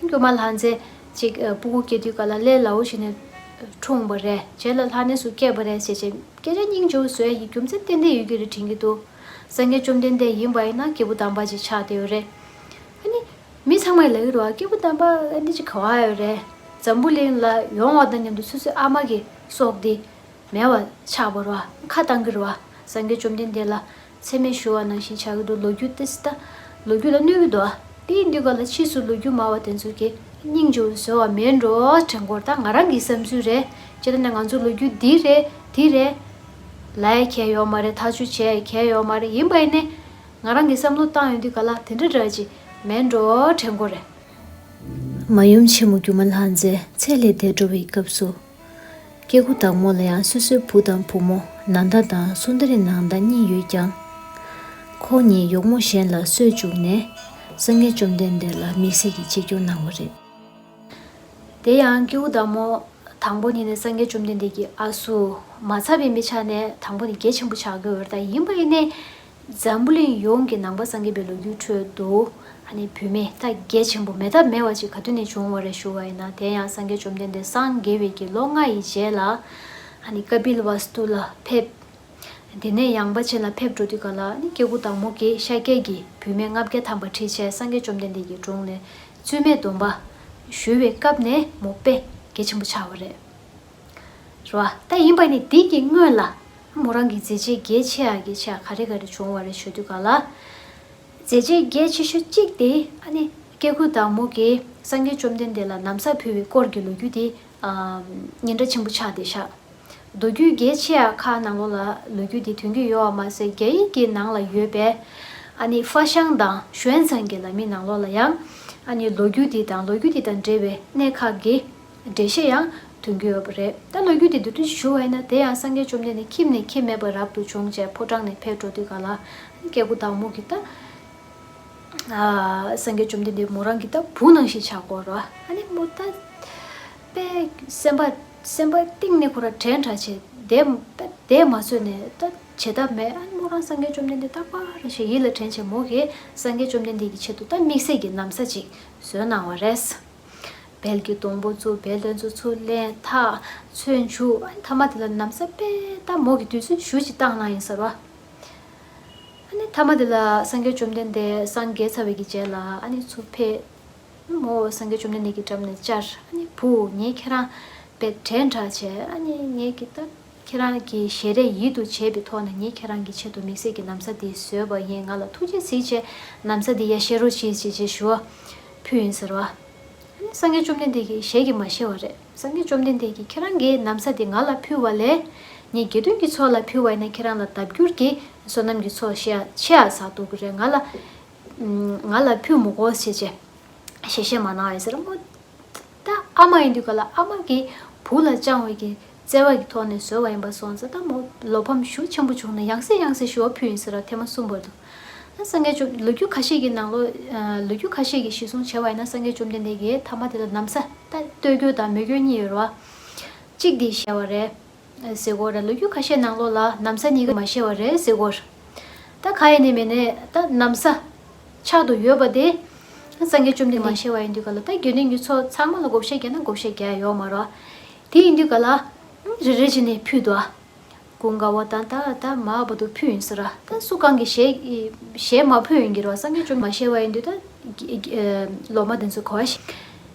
སྒྱུ་མ་ལྷ་མཛེས་ཅིག་ཨ་སྤུ་གུ་སྐྱེ་དུས་ག་ལ་ལས་སླ་བོ་ཞིག་ནས་འཁྲུངས་པ་རེད། རྗེས་ལ་ལྷ་གནས་སུ་སྐྱེས་པ་རེད་ཟེར་བྱས་སྐད་ཆ་སྙིང་རྗེ་བོ་བཟོ་ཡ་ཡི་རྒྱུ་མཚན་ཏན་ཏན་ཡོད་ཀྱི་རེད་དྲན་གྱི་འདུག། སངས་རྒྱས་བཅོམ་ལྡན་འདས་ཡིན་པ་ཡིན་ན་སྐྱེས་བུ་དམ་པ་ཅིག་ཆགས་བསྡད་ཡོད་རེད། ཨ་ནི་མི་ཚང་མས་ལབ་ཀྱི་རེད་བ། སྐྱེས་བུ་དམ་པ་ཨ་ནི་ཅིག་ག་བ་ཡོད་རེད། འཛམ་བུ་གླིང་ལ་ཡོང་བ་དང་མཉམ་དུ་སོ་སོའི་ཨ་མ་གི་སྲོག་དེ་མེད་པ་ཆགས་པ་རེད་བ། ཁ་བཏང་གི་རེད་བ། སངས་རྒྱས་བཅོམ་ལྡན་འདས་ལ་མཚན་སྨད་ཞུ་བ་ནང་བཞིན་བྱ་གི་འདུག། ལོ་རྒྱུས་ཏོག་ཙམ་ད་ལོ་རྒྱུས་ལ་གནོད་ཀྱི་འདུག་ཨ། དེ་ཡིན་དུས་ག་ལ་ཕྱིས་སུ་ལོ་རྒྱུས་སྨྲ་བ་དེ་ཚོ་གིས་སྙིང་རྗེ་བོ་བཟོ་བ་མེད་འགྲོ་དྲན་སྐོར་ད་ང་རང་གི་བསམ་ཚུལ་རེད། ཅེ་ད་ནས་ང་ཚོ་ལོ་རྒྱུས་འདི་རེད་དེ་རེད་ལབ་ཡ་གལ་ཡོད་མ་རེད། ཐག་གཅོད་བྱེད་ཡ་གལ་ཡོད་མ་རེད། ཡིན་པ་ཡིན་ནའི་ང་རང་གི་བསམ་བློ་བཏང་ཡོང་དུས་ག་ལ་དེ་འདྲ་འདྲ་ཅིག་མེད་འགྲོ་དྲན་སྐོར་རེད། མ་ཡུམ་ཆེན་མོ་སྒྱུ་མ་ལྷ་མཛེས་ཚེ་ལས་འདས་འགྲོ་བའི་སྐབས་སུ། སྐྱེ་དགུ་དང་མོ་ལ་ཡང་སོ་སོའི་བུ་དང་བུ་མོ་ནཱ་ད་དང་སུན་དར་ནཱ་ད་གཉིས་ཡོད་ཀྱང་། ཁོང་གཉིས་ཡོག་མོ་གཞན་ལ་གསོས་བཅུག་ནས་སངས་རྒྱས་བཅོམ་ལྡན་འདས་ལ་དམིགས་བསལ་གྱི་ཆིབས་བསྒྱུར་གནང་བ་རེད། དེ་ཡང་སྐྱེ་དགུ་དང་མོ་དང་པོ་ཉིད་ནས་སངས་རྒྱས་བཅོམ་ལྡན་འདས་ཀྱི་ཨ་སུ་མ་ཚ་བའི་མི་ཆ་ནས་དང་པོ་ནས་གལ་ཆེན་པོ་ཆགས་ཀྱི་ཡོད་རེད། ད་ཡིན་པ་ཡིན་ནའི། འཛམ་བུ་གླིང་ཡོངས་ཀྱི་ནང་པ་སངས་རྒྱས་པའི་ལོ་རྒྱུས་ཁྲོད་དུ་ཨ་ནི་བུད་མེད་ད་གལ་ཆེན་པོ་མེད་ཐབས་མེད་པ་ཅིག་ག་དུས་ནས་བྱུང་བ་རེད་ཞུ་བ་ཡིན་ན། དེ་ཡང་སངས་རྒྱས་བཅོམ་ལྡན་འདས་སངས་རྒྱས་པའི་གི་ལོ་ལྔ་ཡི་རྗེས་ལ་ཨ་ནི་ཀ་པིལ་ཝ་སྟུ་ལ་ཕེབས། དེ་ནས་ཡངས་པ་ཅན་ལ་ཕེབས་འགྲོ་དུས་ག་ལ་ཨ་ནི་སྐྱེ་དགུ་དང་མོ་གིས་ཤཱཀྱ་གི་བུད་མེད་ལྔ་བརྒྱ་ཐམ་པ་ཁྲིད་བྱས་སངས་རྒྱས་བཅོམ་ལྡན་འདས་ཀྱི་དྲུང་ནས་བཙུན་མའི་སྡོམ་པ་ཞུ་བའི་སྐབས་ནས་མོ་དཔེ་གལ་ཆེན་པོ་ཆགས་པ་རེད། རེད་བ། ད་ཡིན་པ་ནི་དེ་གི་སྔོན་ལ་མོ་རང་གི་མཛད་རྗེས་གལ་ཆེ་ཡག་གལ་ཆེ་ཡག་ག་རེ་ག་རེ་བྱུང་བ་རེད་ཞུ་དུས་ག་ལ། མཛད་རྗེས་གལ་ཆེ་ཤོས་གཅིག་དེ་ཨ་ནི་སྐྱེ་དགུ་དང་མོ་གིས་སངས་རྒྱས་བཅོམ་ལྡན་འདས་ལ་ན་བཟའ་ཕུལ་བའི་སྐོར་གྱི་ལོ་རྒྱུས་དེ་ཨ་སྙན་གྲགས་ཆེན་པོ་ཆགས་བསྡད་ཤག། མདོ་རྒྱུད་གལ་ཆེ་ཡག་ཁག་ནང་ལོགས་ལ་ལོ་རྒྱུས་དེ་ཐོན་གྱི་ཡོད་པ་མ་ཟད་རྒྱ་ཡིག་གི་ནང་ལ་ཡོད་པའི་ ཨ་ནི་ཧྥ་ཤང་དང་ཞུ་ཨན་ཚང་གི་ལམ་ཡིག་ནང་ལོགས་ལ་ཡང་ཨ་ནི་ལོ་རྒྱུས་འདི་དང་ལོ་རྒྱུས་འདི་དང་འབྲེལ་བའི་གནད་ཁག་གི་འགྲེལ་བཤད་ཡང་འདོན་གྱི་ཡོད་པ་རེད། ད་ལོ་རྒྱུས་འདི་བསྡུས་གྲྭས་ཞུ་བ་ཡིན་ན། དེ་ཡང་སངས་རྒྱས་བཅོམ་ལྡན་འདས་ཁྱིམ་ནས་ཁྱིམ་མེད་པར་རབ་ཏུ་བྱུང་བྱས་ཕོ་བྲང་ནས་ཕེབས་འགྲོ་དུས་ག་ལ་སྐྱེ་དགུ་བདག་མོ་གི་ད་ཨ་སངས་རྒྱས་བཅོམ་ལྡན་འདས་མོ་རང་གི་ད་བུ་ནང་བཞིན་ཆགས་ཀྱི་ཡོད་རེད་བ། ཨ་ནི་མོ་ད་དཔེ་སེམས་པ་སེམས་པ་གཏིང་ནས་ཁོ་རང་དྲན་དྲགས་བྱས་བསྡད་བསྡད་མ་བཟོད་ནས་ད་བྱེད་ཐབས་མེད། ཨ་ནི་མོ་རང་སངས་རྒྱས་བཅོམ་ལྡན་འདས་རྟག་པར་ཞེ་ཡིད་ལ་དྲན་བྱས་མོ་གིས་སངས་རྒྱས་བཅོམ་ལྡན་འདས་ཀྱི་ཆེད་དུ་ད་དམིགས་བསལ་གྱི་ན་བཟའ་ཅིག་བཟོས་གནང་བ་རེད། བལ་གྱི་སྡོང་པོ་བཙུགས། བལ་དེ་ཚོ་ཚུར་ལེན། འཐག་ཚོན་བྱུག་ཨ་ནི་མཐའ་མ་དེ་ལ་ན་བཟའ་དཔེ་ད་མོ་གིས་དུས་ཚོད་ཞེ་པོ་ཅིག་བཏང་གནང་ཡིན་ཟེར་བ། ཨ་ནི་མཐའ་མ་དེ་ལ་སངས་རྒྱས་བཅོམ་ལྡན་འདས་སངས་རྒྱས་ཚར་བའི་གི་རྗེས་ལ་ཨ་ནི་ཚུར་ཕེབས། མོ་སངས་རྒྱས་བཅོམ་ལྡན་འདས་ཀྱི་འགྲམ་ནས་བཅར། ཨ་ནི་བུ་ངས་ཁྱེད་རང་དཔེ་དྲན་དྲགས་བྱས། ཨ་ནི་ངས་ཀྱི་ད་ཁྱེད་རང་གི་ཞལ་རས་ཡིད་དུ་བྱས་པའི་ཐོག་ནས་ངས་ཁྱེད་རང་གི་ཆེད་དུ་དམིགས་བསལ་གྱི་ན་བཟའ་འདི་བཟོས་པ་ཡིན། ང་ལ་ཐུགས་རྗེ་གཟིགས་བྱས་ན་བཟའ་འདི་ཡར་བཞེས་རོགས་གྱིས་ཞེས་ཞེས་ཞུ་བ་ཕུལ་ཡིན་ཟེར་བ། ཨ་ནི་སངས་རྒྱས་བཅོམ་ལྡན་འདས་ཀྱིས་ཞལ་གྱིས་མ་བཞེས་པ་རེད། སངས་རྒྱས་བཅོམ་ལྡན་འདས་ཀྱིས་ཁྱེད་རང་གིས་ན་བཟའ་འདི་ང་ལ་ཕུལ་བ་ལས་ངས་དགེ་འདུན་གྱི་ཚོགས་ལ་ཕུལ་བ་ཡིན་ན་ཁྱེད་རང་ལ་ལྡབ་འགྱུར་གྱིས་བསོད་ནམས་ཀྱི་ཚོགས་ཆེ་ཆེ་བ་བསགས་ཐུབ་ཀྱི་རེད། ང་ལ་ང་ལ་ཕུལ་མི་དགོས་ཞེས་བྱས་ཞལ་བཞེས་མ་གནང་བ་ཡིན་ཟེར། མོ་ད་ཨ་མ་ཡིན་དུས་ག་ལ་ཨ་མ་གིས་བུ་ལ་བཅངས་པའི་གི་བརྩེ་བ་གི་ཐོག་ནས་བཟོས་པ་ཡིན་པ་སོང་ཙང་། ད་མོ་བློ་ཕམ་ཤུགས་ཆེན་པོ་བྱུང་ནས་ཡང་སེ་ཡང་སེ་ཞུ་བ་ཕུལ་ཡིན་ཟེར་བ་ཐེངས་མ་གསུམ་བར་དུ། ད་སངས་རྒྱས་བཅོམ་ལོ་རྒྱུས་ཁ་ཤས་ཀྱི་ནང་ལོ་ལོ་རྒྱུས་ཁ་ཤས་ཀྱིས་གཞིར་བཟུང་བྱས་པ་ཡིན་ན་སངས་རྒྱས་བཅོམ་ལྡན་འདས་ཀྱིས་མཐའ་མ་དེ་ལ་ན་བཟའ་ད་སྟོད་རྒྱུད་དང་མོན་རྒྱུད་གཉིས་ཡོད་རེད་བ། གཅིག་འདི་བཞེས་པ་རེད། ཟེར་གོ་རེད། ལོ་རྒྱུས་ཁ་ཤས་ནང་ལོགས་ལ་ན་བཟའ་གཉིས་ཀ་མ་བཞེས་པ་རེད་ཟེར་གོ་རེད། ད་ག་ཡིན་ནའི་མིན་ནའི་ད་ན་བཟའ་ཕྱག་ཏུ་ཡོད་པ་དེ་སངས་རྒྱས་བཅོམ་ལྡན་འདས་མ་བཞེས་པ་ཡིན་དུས་ག་ལ་ད་དགེ་འདུན་གྱི་ཚོགས་ཚང་མ་ལ་བགོ་བཤའ་རྒྱག་ན་བགོ་བཤའ་རྒྱག་ཡོད་མ་རེད། དེ་ཡིན་དུས་ག་ལ་རེ་རེ་བྱས་ནས་ཕུལ་འདུག་ཀུན་དགའ་བོ་དང་ད་ད་མར་བར་དུ་ཕུལ་ཡིན་ཟེར། ད་སུ་གང་གིས་བཞེས་བཞེས་མ་ཕུལ་ཡིན་གྱི་རེད་བ། སངས་རྒྱས་བཅོམ་མ་བཞེས་པ་ཡིན་དུས་ད་སློབ་མ་དེ་ཚོ་ག་བ་ཞིག་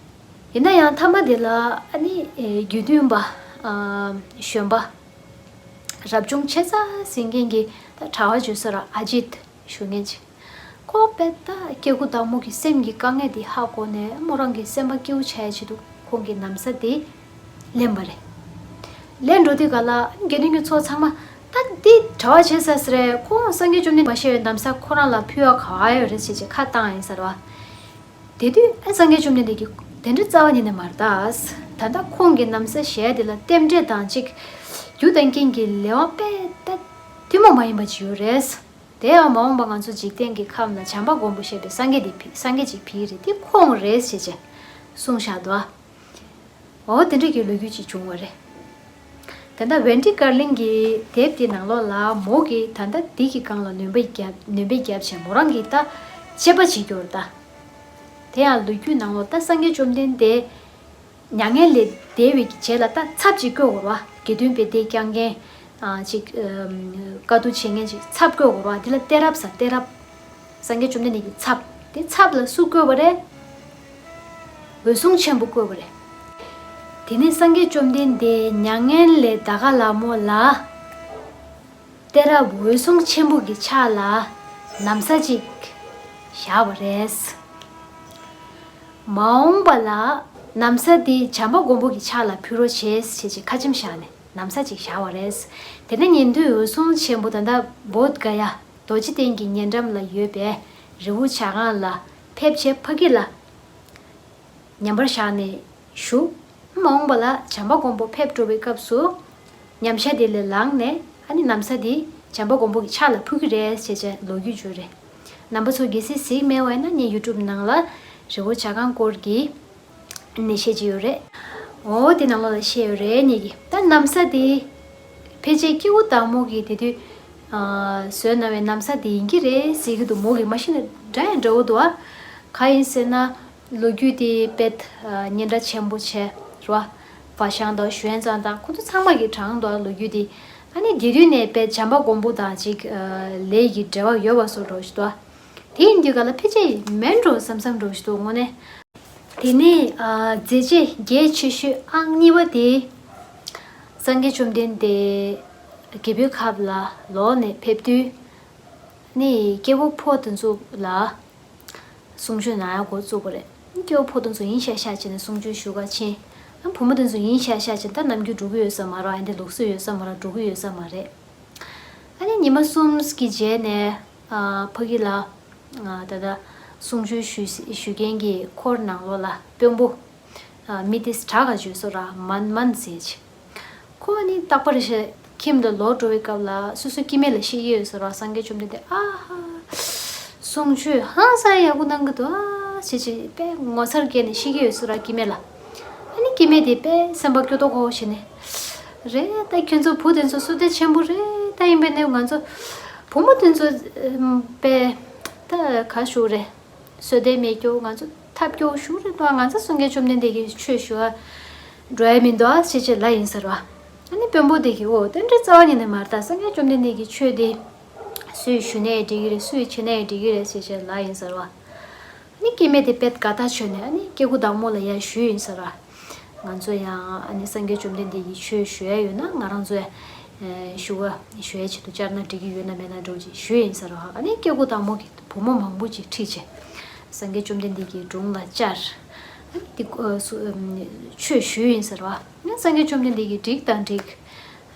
ཡིན་ན་ཡང་མཐའ་མ་དེ་ལ་ཨ་ནི་ཨེ་དགེ་འདུན་པ་ཨ་གཞོན་པ་རབ་བྱུང་ཆེ་ས་ཟིན་མཁན་གྱི་ད་གྲྭ་བ་བརྗོད་ས་ར་ཨ་ཇིད་ཞུ་མཁན་ཅིག་ཁོ་དཔེ་ད་སྐྱེ་དགུ་བདག་མོ་གི་སེམས་ཀྱི་དཀའ་ངལ་དེ་ཧ་གོ་ནས་མོ་རང་གི་སེམས་པ་སྐྱིད་པོ་བྱ་ཡ་ཆེད་དུ་ཁོང་གིས་ན་བཟའ་དེ་ལེན་པ་རེད། ལེན་འགྲོ་དུས་ག་ལ་དགེ་འདུན་གྱི་ཚོགས་ཚང་མ་ད་འདི་གྲྭ་བ་བྱེད་ས་ཟེར་རེད། ཁོང་སངས་རྒྱས་བཅོམ་ལྡན་མ་བཞེས་པའི་ན་བཟའ་ཁོ་རང་ལ་ཕུལ་བ་ག་བ་ཡོད་རེད་ཅེས་ཀྱི་ཁ་བཏང་ཡིན་ཟེར་བ། དེ་དུས་ཨ་སངས་རྒྱས་བཅོམ་ལྡན་འདས་ཀྱིས་དེ་འདྲ་རྩ་བ་ཉིད་ནས་མ་རེད་ད། ད་ལྟ་ཁོང་གི་ན་བཟའ་བཞེས་དེ་ལ་རྟེན་འབྲེལ་དང་གཅིག་རྒྱུ་དང་རྐྱེན་གྱི་ལས་དབང་དཔེ་ད་ཐུན་མོང་མ་ཡིན་པ་ཅིག་ཡོད་རེད། དེ་ཡང་མ་འོངས་པ་ང་ཚོ་འཇིག་རྟེན་གྱི་ཁམས་ལ་བྱམས་པ་མགོན་པོ་ཞེས་པའི་སངས་རྒྱས་དེ་ཕི་སངས་རྒྱས་ཅིག་ཕེབས་ཀྱི་རེད། དེ་ཁོང་རེད་ཟེར་བྱས་གསུངས་བཞག་འདུག་ཨ། འོ་དེ་འདྲ་གི་ལོ་རྒྱུས་ཅིག་བྱུང་བ་རེད། ད་ལྟ་ཝེན་ཌི་ཀར་ལིང་གི་དེབ་དེའི་ནང་ལོགས་ལ་མོ་གིས་ད་ལྟ་འདི་གི་སྒང་ལ་ནོན་པ་བརྒྱབ་ནོན་པ་བརྒྱབ་བྱས་མོ་རང་གིས་ད་དཔྱད་པ་བྱེད་རྒྱུ་རེད་ད། དེ་ཡང་ལོ་རྒྱུས་ནང་ལོགས་ད་སངས་རྒྱས་བཅོམ་ལྡན་འདས་མྱ་ངན་ལས་འདས་པའི་རྗེས་ལ་ད་ཚབ་ཅིག་བཀོད་དགོས་རེད་བ། དགེ་འདུན་པའི་སྡེ་བསྐྱངས་མཁན་ཨ་ཅིག་ཨམ་དཀའ་སྡུག་བྱེད་མཁན་ཅིག་ཚབ་བཀོད་དགོས་རེད་བ། འདི་ལ་གཏད་རབས་ཟེར། གཏད་རབས། སངས་རྒྱས་བཅོམ་ལྡན་འདས་ཀྱི་ཚབ། དེ་ཚབ་ལ་སུ་བཀོད་པ་རེད། འོད་སྲུང་ཆེན་པོ་བཀོད་པ་རེད། དེ་ནས་སངས་རྒྱས་བཅོམ་ལྡན་འདས་མྱ་ངན་ལས་འདའ་ག་ལ་མོ་ལ་གཏད་རབས་འོད་སྲུང་ཆེན་པོ་གི་ཕྱག་ལ་ན་བཟའ་ཅིག་བཞག་པ་རེད། མ་འོངས་པ་ལ་ན་བཟའ་འདི་བྱམས་པ་མགོན་པོ་གི་ཕྱག་ལ་ཕུལ་རོགས་བྱེད་ཅེས་ཀྱི་ཁ་ཆེམས་བཞག་ནས་ན་བཟའ་ཅིག་བཞག་པ་རེད། དེ་ནས་ཉན་ཐོས་འོད་སྲུང་ཆེན་པོ་ད་ལྟ་བོདྷ་ག་ཡ་རྡོ་རྗེ་གདན་གྱི་ཉེ་འགྲམ་ལ་ཡོད་པའི་རི་བོ་བྱ་རྐང་ལ་ཕེབས་བྱས་ཕ་གི་ལ་ཉམས་པར་བཞག་ནས་བཞུགས། མ་འོངས་པ་ལ་བྱམས་པ་མགོན་པོ་ཕེབས་འགྲོ་བའི་སྐབས་སུ་ཉམས་ཆག་དེ་ལས་ལངས་ནས་ཨ་ནི་ན་བཟའ་དེ་བྱམས་པ་མགོན་པོ་གི་ཕྱག་ལ་ཕུལ་གྱི་རེད་ཅེས་བྱས་ལོ་རྒྱུས་བརྗོད་རེད། རྣམ་པ་ཚོ་གལ་སྲིད་གཟིགས་མེད་པ་ཡིན་ན་ངའི་ཡུ་ཊུབ་ནང་ལ་རི་བོ་བྱ་རྐང་སྐོར་གྱི་གནས་བཤད་ཅིག་ཡོད་རེད། འོ་དེ་ནང་ལོགས་ལ་བཤད་ཡོད་རེད། ངེད་ཀྱིས་ད་ན་བཟའ་དེ་ཕལ་ཆེར་སྐྱེ་བོ་དག་མོ་གིས་དེ་དུས་ཨ་བཟོས་གནང་བའི་ན་བཟའ་དེ་ཡིན་གྱི་རེད་ཟེར་གྱི་འདུག་མོ་གིས་མ་གཞི་ནས་འདྲ་ཡང་འདྲ་བོ་འདུག་ཨ། ག་ཡིན་ཟེར་ན། ལོ་རྒྱུས་དེ་དཔེ་སྙན་གྲགས་ཆེན་པོ་བྱས་རོ། ཧྥ་ཤང་དང་ཞུ་ཨན་ཙང་དང་ཁོ་ཚོ་ཚང་མ་གིས་དྲངས་འདུག་ལོ་རྒྱུས་དེ། ཨ་ནི་དེ་དུས་ནས་དཔེ་བྱམས་པ་མགོན་པོ་དང་ཅིག་ལས་ཀྱི་འབྲེལ་བ་ཡོད་པ་བཟོ་འདྲ་ཞིག་འདུག་དེ་ཡིན་དུས་ག་ལ་ཕལ་ཆེར་མིན་འགྲོ་བསམ་བསམ་འདྲ་ཞིག་འདུག་དངོས་གནས། དེ་ནས་མཛད་རྗེས་རྒྱས་ཆེ་ཤོས་ཨང་གཉིས་པ་དེ། སངས་རྒྱས་བཅོམ་ལྡན་འདས་རྒྱལ་པོའི་ཁབ་ལ་ལོག་ནས་ཕེབས་དུས། ནི་སྐྱེ་བོ་ཕོ་དེ་ཚོ་ལ། གསུང་ཆོས་གནང་ཡག་འགོ་བཙུགས་པ་རེད། སྐྱེ་བོ་ཕོ་དེ་ཚོ་ཡིན་ཤག་ཤག་བྱས་ནས་གསུང་ཆོས་ཞུ་ག་ཕྱིན། ཨ་བུ་མོ་དེ་ཚོ་ཡིན་ཤག་ཤག་བྱས་ད་ནམ་རྒྱུན་འགྲོ་གི་ཡོད་ས་མ་རེད། ཨ་འདི་ལུགས་སྲོལ་ཡོད་ས་མ་རེད། འགྲོ་གི་ཡོད་ས་མ་རེད། ཨ་ནི་ཉི་མ་གསུམ་གྱི་རྗེས་ནས་ ཨ་ཕ་གི་ལ་ཨ་ད་ལྟ་གསུང་ཆོས་ཞུ་ཞུ་མཁན་གྱི་འཁོར་ནང་ལོགས་ལ་དཔོན་པོ་ཨ་མི་དེ་གྲགས་ག་བརྗོད་སོ་ར་མན་མན་ཟེར་ཅིག་ཁོ་ནི་རྟག་པར་ཞེ་ཁྱིམ་དུ་ལོག་འགྲོ་བའི་སྐབས་ལ་སོ་སོའི་སྐྱེ་དམན་ལ་བཤད་ཀྱི་ཡོད་ཟེར་བ། སངས་རྒྱས་བཅོམ་ལྡན་འདས་ཨ་ཧ། གསུང་ཆོས་ཧང་སང་ཡག་པོ་གནང་གི་འདུག་ཨ་ཞེས་བྱས་པས་ངོ་མཚར་སྐྱེས་ནས་བཤད་ཀྱི་ཡོད་ཟེར་བ་སྐྱེ་དམན་ལ། ཨ་ནི་སྐྱེ་དམན་དེ་པས་སེམས་པ་སྐྱོ་ཏོག་ཧོ་བྱས་ནས། རེད་ད་ཁྱོད་ཚོ་བུ་དེ་ཚོ་བསོད་བདེ་ཆེན་པོ་རེད་ད། ཡིན་པས་ནས་ང་ཚོ་བུ་མོ་དེ་ཚོ་པས་ད་ག་ཞུ་རེད། བསོད་བདེ་མེད་སྐྱོ་ང་ཚོ་ཐབས་སྐྱོ་ཞུ་རེད་ད། ང་ཚོ་སངས་རྒྱས་བཅོམ་ལྡན་འདས་ཀྱི་ཆོས་ཞུ་བ་འགྲོ་ཡ་མི་འདུག་ཨ་ཞེས་བྱས་ལ་ཡིན་ཟེར་བ། ཨ་ནི་དཔོན་པོ་དེ་གིས་འོ་དེ་འདྲའི་རྩ་བ་ཉིད་ནས་མ་རེད་ད། སངས་རྒྱས་བཅོམ་ལྡན་འདས་ཀྱི་ཆོས་དེ་སུས་ཞུ་ནའི་འགྲིག་གི་རེད། སུས་བྱེད་ནའི་འགྲིག་གི་རེད་ཞེས་བྱས་ལ་ཡིན་ཟེར་བ། ཨ་ནི་སྐྱེ་དམན་དེ་དཔེ་དགའ་ཐག་ཆོད་ནས་ཨ་ནི་སྐྱེ་དགུ་བདག་མོ་ལ་ཡར་ཞུས་ཡིན་ཟེར་བ། ང་ཚོ་ཡང་ཨ་ནི་སངས་རྒྱས་བཅོམ་ལྡན་འདས་ཀྱི་ཆོས་ཞུ་ཡ་ཡོད་ན་ང་རང་ཚོ་ཡང་ཞུ་བ་ཞུ་ཡའི་ཆེད་དུ་བཅར་ན་འགྲིག་གི་ཡོད་ན་མེད་ན་འགྲོ་ཅིག་ཞུས་ཡིན་ཟེར་བ། ཨ་ནི་སྐྱེ་དགུ་བདག་མོ་གིས་བུ་མོ་མང་པོ་ཅིག་ཁྲིད་བྱས་སངས་རྒྱས་བཅོམ་ལྡན་འདས་ཀྱི་དྲུང་ལ་བཅར། ཨ་ནི་དེ་ཆོས་ཞུས་ཡིན་ཟེར་བ། ཨ་ནི་སངས་རྒྱས་བཅོམ་ལྡན་འདས་ཀྱིས་འགྲིག་དང་འགྲིག་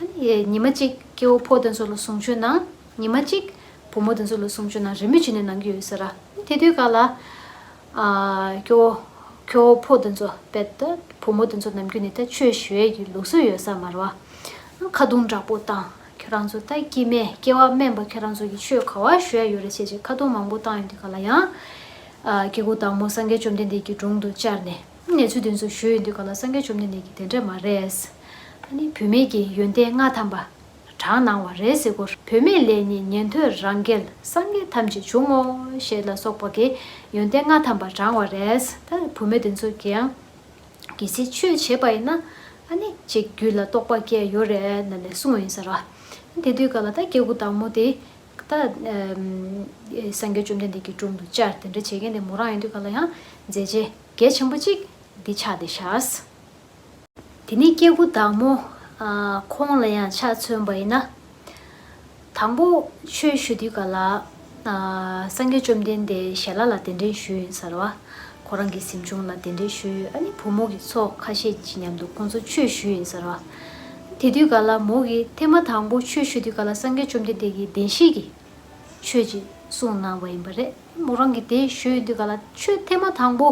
ཨ་ནི་ཉི་མ་གཅིག་སྐྱེ་བོ་ཕོ་དེ་ཚོ་ལ་གསུང་ཆོས་གནང་། ཉི་མ་གཅིག་བུ་མོ་དེ་ཚོ་ལ་གསུང་ཆོས་གནང་། རིན་པོ་ཆེ་ནས་གནང་གི་ཡོད་ཟེར་ར། དེ་དུས་ག་ལ་ཨ་སྐྱེ་བོ་སྐྱེ་བོ་ཕོ་དེ་ཚོ་དཔེ་ད་བུ་མོ་དེ་ཚོ་ནམ་རྒྱུན་ནས་ད་ཆོས་ཞུ་ཡས་ཀྱི་ལུགས་སྲོལ་ཡོད་ས་མ་རེད་བ། ཁ་རྡུང་དྲག་པོ་བཏང་། ཁྱེད་རང་ཚོ་ད་སྐྱེ་དམན་སྐྱེ་བ་དམན་པ་ཁྱེད་རང་ཚོ་གི་ཆོས་ག་བ་ཞུ་ཡ་ཡོད་རེད་ཟེར་བྱས་ཁ་རྡུང་མང་པོ་བཏང་ཡོང་དུས་ག་ལ་ཡང་ཨ་སྐྱེ་དགུ་བདག་མོ་སངས་རྒྱས་བཅོམ་ལྡན་འདས་ཀྱི་དྲུང་དུ་བཅར་ནས་གནས་ཚུལ་དེ་ཚོ་ཞུས་ཡོང་དུས་ག་ལ་སངས་རྒྱས་བཅོམ་ལྡན་འདས་ཀྱིས་དེ་འདྲ་མ་རེད། ཨ་ནི་བུད་མེད་ཀྱི་ཡོན་ཏན་ལྔ་ཐམ་པ་དྲངས་གནང་བ་རེད་ཟེར་གོ། བུད་མེད་ལས་ནི་ཉན་ཐོས་རང་རྒྱལ་སངས་རྒྱས་ཐམས་ཅད་འབྱུང་ངོ་ཞེས་ལ་སོགས་པ་གི་ཡོན་ཏན་ལྔ་ཐམ་པ་དྲངས་པ་རེད། ད་བུད་མེད་དེ་ཚོ་གིས་ཡང་གལ་སྲིད་ཆོས་བྱས་པ་ཡིན་ན་ཨ་ནི་ཅིག་རྒྱུད་ལ་རྟོགས་པ་སྐྱེ་ཡོད་རེད་ན་ནས་གསུངས་ཡིན་ཟེར་བ། དེ་དུས་ག་ལ་ད་སྐྱེ་དགུ་བདག་མོ་དེ་ད་སངས་རྒྱས་བཅོམ་ལྡན་འདས་ཀྱི་དྲུང་དུ་བཅར་དེ་འདྲ་བྱེད་མཁན་དེ་མོ་རང་ཡིན་དུས་ག་ལ་ཡང་མཛད་རྗེས་གལ་ཆེན་པོ་ཅིག་འདི་ཆགས་བསྡད་ཤག་དེ་ནས་སྐྱེ་དགུ་བདག་མོ་ཨ་ཁོང་ལ་ཡང་ཆ་མཚོན་པ་ཡིན་ན། དང་པོ་ཆོས་ཞུ་དུས་ག་ལ་ཨ་སངས་རྒྱས་བཅོམ་ལྡན་འདས་ཞལ་ལག་ལ་གདན་འདྲེན་ཞུས་ཡིན་ཟེར་བ། ཁོ་རང་གི་གཟིམ་ཆུང་ལ་གདན་འདྲེན་ཞུས། ཨ་ནི་བུ་མོ་གི་ཚོགས་ཁ་ཤས་ཀྱི་མཉམ་དུ་ཁོང་ཚོ་ཆོས་ཞུས་ཡིན་ཟེར་བ། དེ་དུས་ག་ལ་མོ་གིས་ཐེངས་མ་དང་པོ་ཆོས་ཞུ་དུས་ག་ལ་སངས་རྒྱས་བཅོམ་ལྡན་འདས་ཀྱིས་བདེན་བཞི་གི་ཆོས་ཅིག་གསུངས་གནང་བ་ཡིན་པ་རེད། མོ་རང་གིས་དེ་ཞུས་དུས་ག་ལ་ཆོས་ཐེངས་མ་དང་པོ་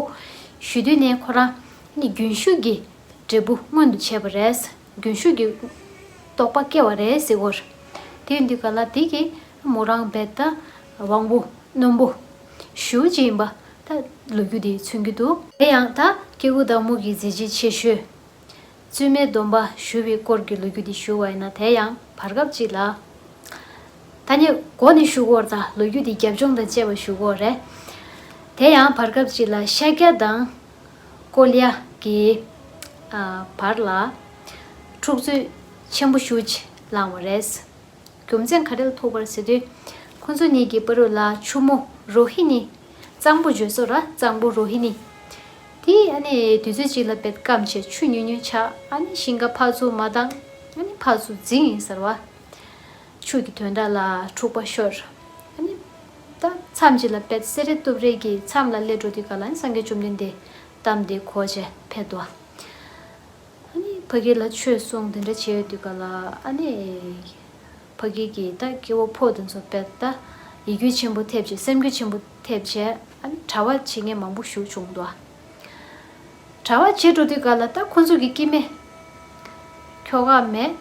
ཞུ་དུས་ནས་ཁོ་རང་ནི་རྒྱུན་ཞུགས་ཀྱི་འབྲས་བུ་མངོན་དུ་བྱས་པ་རེད། རྒྱུན་ཞུགས་ཀྱི་རྟོགས་པ་སྐྱེ་བ་རེད་ཟེར་གོ། དེ་ཡིན་དུས་ག་ལ་དེ་གིས་མོ་རང་རྦད་དེ་དབང་པོ་རྣོན་པོ་ཞེ་པོ་ཅིག་ཡིན་པ་ད་ལོ་རྒྱུས་དེ་མཚོན་གྱི་འདུག་དེ་ཡང་ད་སྐྱེ་དགུ་བདག་མོ་གི་མཛད་རྗེས་ཆེ་ཤོས། བཙུན་མའི་སྡོམ་པ་ཞུ་བའི་སྐོར་གྱི་ལོ་རྒྱུས་འདི་ཞུ་བ་ཡིན་ན། དེ་ཡང་བར་སྐབས་ཅིག་ལ། ད་ནི་མགོ་ནས་ཞུ་དགོས་རེད་ད། ལོ་རྒྱུས་འདི་རྒྱབ་ལྗོངས་དང་བཅས་པ་ཞུ་དགོས་རེད། དེ་ཡང་བར་སྐབས་ཅིག་ལ་ཤཱཀྱ་དང་ཀོ་ལྱ་གི་ཨ་བར་ལ་འཁྲུག་རྩོད་ཆེན་པོ་ཞེ་པོ་ཅིག་ལངས་པ་རེད། རྒྱུ་མཚན་ག་རེ་ལ་ཐུག་པ་རེད་ཟེར་དུས། ཁོང་ཚོ་གཉིས་ཀྱི་བར་ལ་ཕྱུག་མོ་རོ་ཧི་ནི། གཙང་པོ་བརྗོད་སོ་ར་གཙང་པོ་རོ་ཧི་ནི། དེ་ཨ་ནི་དུས་ཚོད་ཅིག་ལ་དཔེ་སྐམ་བྱས་ཆུ་ཉུང་ཉུང་ཆགས། ཨ་ནི་ཤིང་ཁ་ཕར་ཚུར་མ་འདང་། ཨ་ནི་ཕར་ཚུར་འཛིང་ཡིན་ཟེར་བ། ཆུ་གི་དོན་དག་ལ་འཁྲུག་པ་ཤོར། ཨ་ནི་ད་མཚམས་ཅིག་ལ་དཔེ་སེ་རེ་སྟུབ་རེ་གི་མཚམས་ལ་སླེབས་འགྲོ་དུས་ག་ལ་ཨ་ནི་སངས་རྒྱས་བཅོམ་ལྡན་འདས་གཏམ་དེ་གོ་བྱས་ཕེབས་འདུག་ཨ་ནི་ཕ་གི་ལ་ཆོས་གསུངས་དེ་འདྲ་བྱས་ཡོད་དུས་ག་ལ་ཨ་ནི་ཕ་གི་གི་ད་སྐྱེ་བོ་ཕོ་དེ་ཚོ་དཔེ་ད་ཡིད་འགྱུར་ཆེན་པོ་ཐེབས་བྱས་སེམས་འགུལ་ཆེན་པོ་ཐེབས་བྱས་ཨ་ནི་གྲྭ་པ་བྱེད་མཁན་མང་པོ་ཞིག་བྱུང་འདུག་གྲྭ་པ་བྱེད་འགྲོ་དུས་ག་ལ་ད་ཁོ་ཚོ་གི་སྐྱེ་དམན་ཁྱོ་ག་མེད།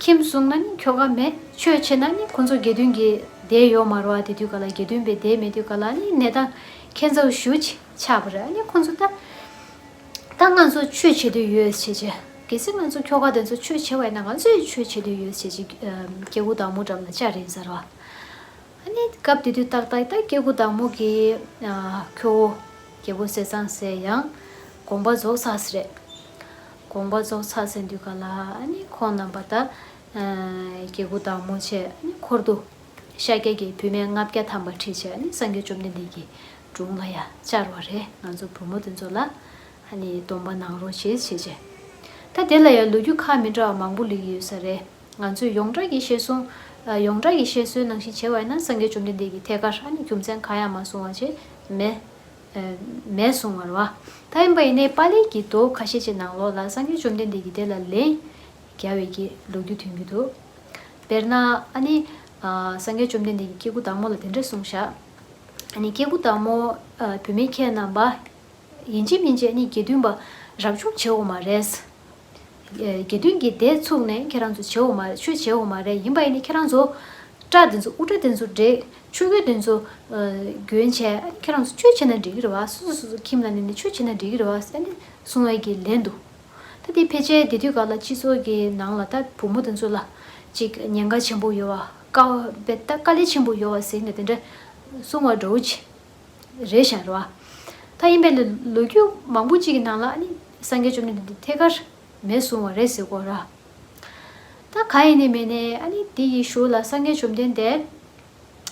ཁྱིམ་བཟུང་ན་ནི་ཁྱོ་ག་མེད། ཆོས་བྱེད་ན་ནི་ཁོ་ཚོ་དགེ་འདུན་གྱི་སྡེ་ཡོད་མ་རེད་བ། དེ་དུས་ག་ལ་དགེ་འདུན་པའི་སྡེ་མེད་དུས་ག་ལ་ནི་གནས་སྟངས་ཁྱད་མཚར་ཞེ་པོ་ཅིག་ཆགས་པ་རེད། ཨ་ནི་ཁོ་ཚོ་ད་ད་ང་ཚོ་ཆོས་བྱེད་འདོད་ཡོད་བྱས་བྱས། གལ་སྲིད་ང་ཚོ་ཁྱོ་ག་དེ་ཚོ་ཆོས་བྱེད་པ་ཡིན་ན་ང་ཚོས་ཆོས་བྱེད་འདོད་ཡོད་བྱས་བྱས། སྐྱེ་དགུ་བདག་མོ་འགྲམ་ལ་བཅར་ཡིན་ཟེར་བ། ཨ་ནི་སྐབས་དེ་དུས་ཏག་ཏག་ད་སྐྱེ་དགུ་བདག་མོ་གི་ཨ་ཁྱོ་བོ་རྒྱལ་པོ་ཟས་གཙང་ཟེར་ཡང་དགོངས་པ་རྫོགས་ཚར་ཟེར་རེད། དགོངས་པ་རྫོགས་ཚར་ཟེར་དུས་ག་ལ་ཨ་ནི་ཁོང་རྣམ་པ་ད་ཨ་སྐྱེ་དགུ་བདག་མོ་བྱས་ཨ་ནི་འཁོར་དུ་ཤཱཀྱ་གི་བུད་མེད་ལྔ་བརྒྱ་ཐམ་པ་ཁྲིད་བྱས་ཨ་ནི་སངས་རྒྱས་བཅོམ་ལྡན་འདས་ཀྱི་དྲུང་ལ་ཡ་བཅར་བ་རེད། ང་ཚོ་བུ་མོ་དེ་ཚོ་ལ་ཨ་ནི་སྡོམ་པ་གནང་རོགས་བྱེད་བྱས་བྱས། ད་དེ་ལ་ཡང་ལོ་རྒྱུས་ཁག་མི་འདྲ་བ་མང་པོ་ལུས་ཀྱི་ཡོད་ས་རེད། ང་ཚོས་ཡོངས་གྲགས་ཀྱི་བཤད་སྲོལ། ཨ་ཡོངས་གྲགས་ཀྱི་བཤད་སྲོལ་ནང་བཞིན་བྱས་པ་ཡིན་ན་སངས་རྒྱས་བཅོམ་ལྡན་འདས་ཀྱིས་ཐད་ཀར་ཨ་ནི་རྒྱུ་མཚན་གང་ཡང་མ་གསུངས་པ་བྱས་མེད། ཨ་མེད་གསུངས་པ་རེད་བ། ད་ཡིན་པ་ཡིན་ནའི་པཱ་ལི་གི་མདོ་ཁ་ཤས་ཀྱི་ནང་ལོགས་ལ་སངས་རྒྱས་བཅོམ་ལྡན་འདས་ཀྱིས་དེ་ལ་ལན་བརྒྱབ་པའི་གི་ལོ་རྒྱུས་ཐོན་གྱི་འདུག་དཔེར་ན་ཨ་ནི་ ཨ། སངས་རྒྱས་བཅོམ་ལྡན་འདས་ཀྱིས་སྐྱེ་དགུ་བདག་མོ་ལ་དེ་འདྲ་གསུངས་བཞག་ཨ་ནི་སྐྱེ་དགུ་བདག་མོ། ཨ། བུད་མེད་ཁྱེད་རྣམ་པ། ཡིན་གཅིག་མིན་གཅིག་ཨ་ནི་དགེ་འདུན་པ་རབ་བྱུང་བྱེད་འོ་མ་རེད། ཨ། དགེ་འདུན་གྱི་སྡེ་ཚུགས་ནས་ཁྱེད་རང་ཚོ་བྱེད་འོ་མ་རེད། ཆོས་བྱེད་འོ་མ་རེད། ཡིན་པ་ཡིན་ནི་ཁྱེད་རང་ཚོ་སྐྲ་དེ་ཚོ་དབུ་སྐྲ་དེ་ཚོ་བྲེགས། ཆོས་གོས་དེ་ཚོ་ཨ་གྱོན་བྱས། ཨ་ནི་ཁྱེད་རང་ཚོ་ཆོས་བྱེད་ན་འགྲིག་གི་རེད་བ། སོ་སོ་སོ་སོ་ཁྱིམ་ལ་ནི་ནི་ཆོས་བྱེད་ན་འགྲིག་གི་རེད་བ་ཟེར་ནས་གསུང་བའི་གི་ལན་འདུག་ད་དེ་ཕལ་ཆེར་དེ་དུས་སྐབས་ལ་སྤྱི་ཚོགས་ཀྱི་ནང་ལ་ད་བུ་མོ་དེ་ཚོ་ལ་ཅིག་ཉེན་ཁ་ཆེན་པོ་ཡོད་བ། དཀའ་བ་ད་དཀའ་ལས་ཆེན་པོ་ཡོད་བ་ཟེར་ནས་དེ་འདྲ་གསུང་བ་འདྲ་བོ་ཅིག་རེད་ཤག་རེད་བ། ད་ཡིན་པས་ལ་ལོ་རྒྱུས་མང་པོ་ཅིག་གི་ནང་ལ་ཨ་ནི་སངས་རྒྱས་བཅོམ་ལྡན་འདས་ཐད་ཀར་མེད་གསུང་བ་རེད་ཟེར་གོ་ར། ད་ག་ཡིན་ནི་མིན་ནི་ཨ་ནི་དེ་ཡི་གཞུག་ལ་སངས་རྒྱས་བཅོམ་ལྡན་འདས།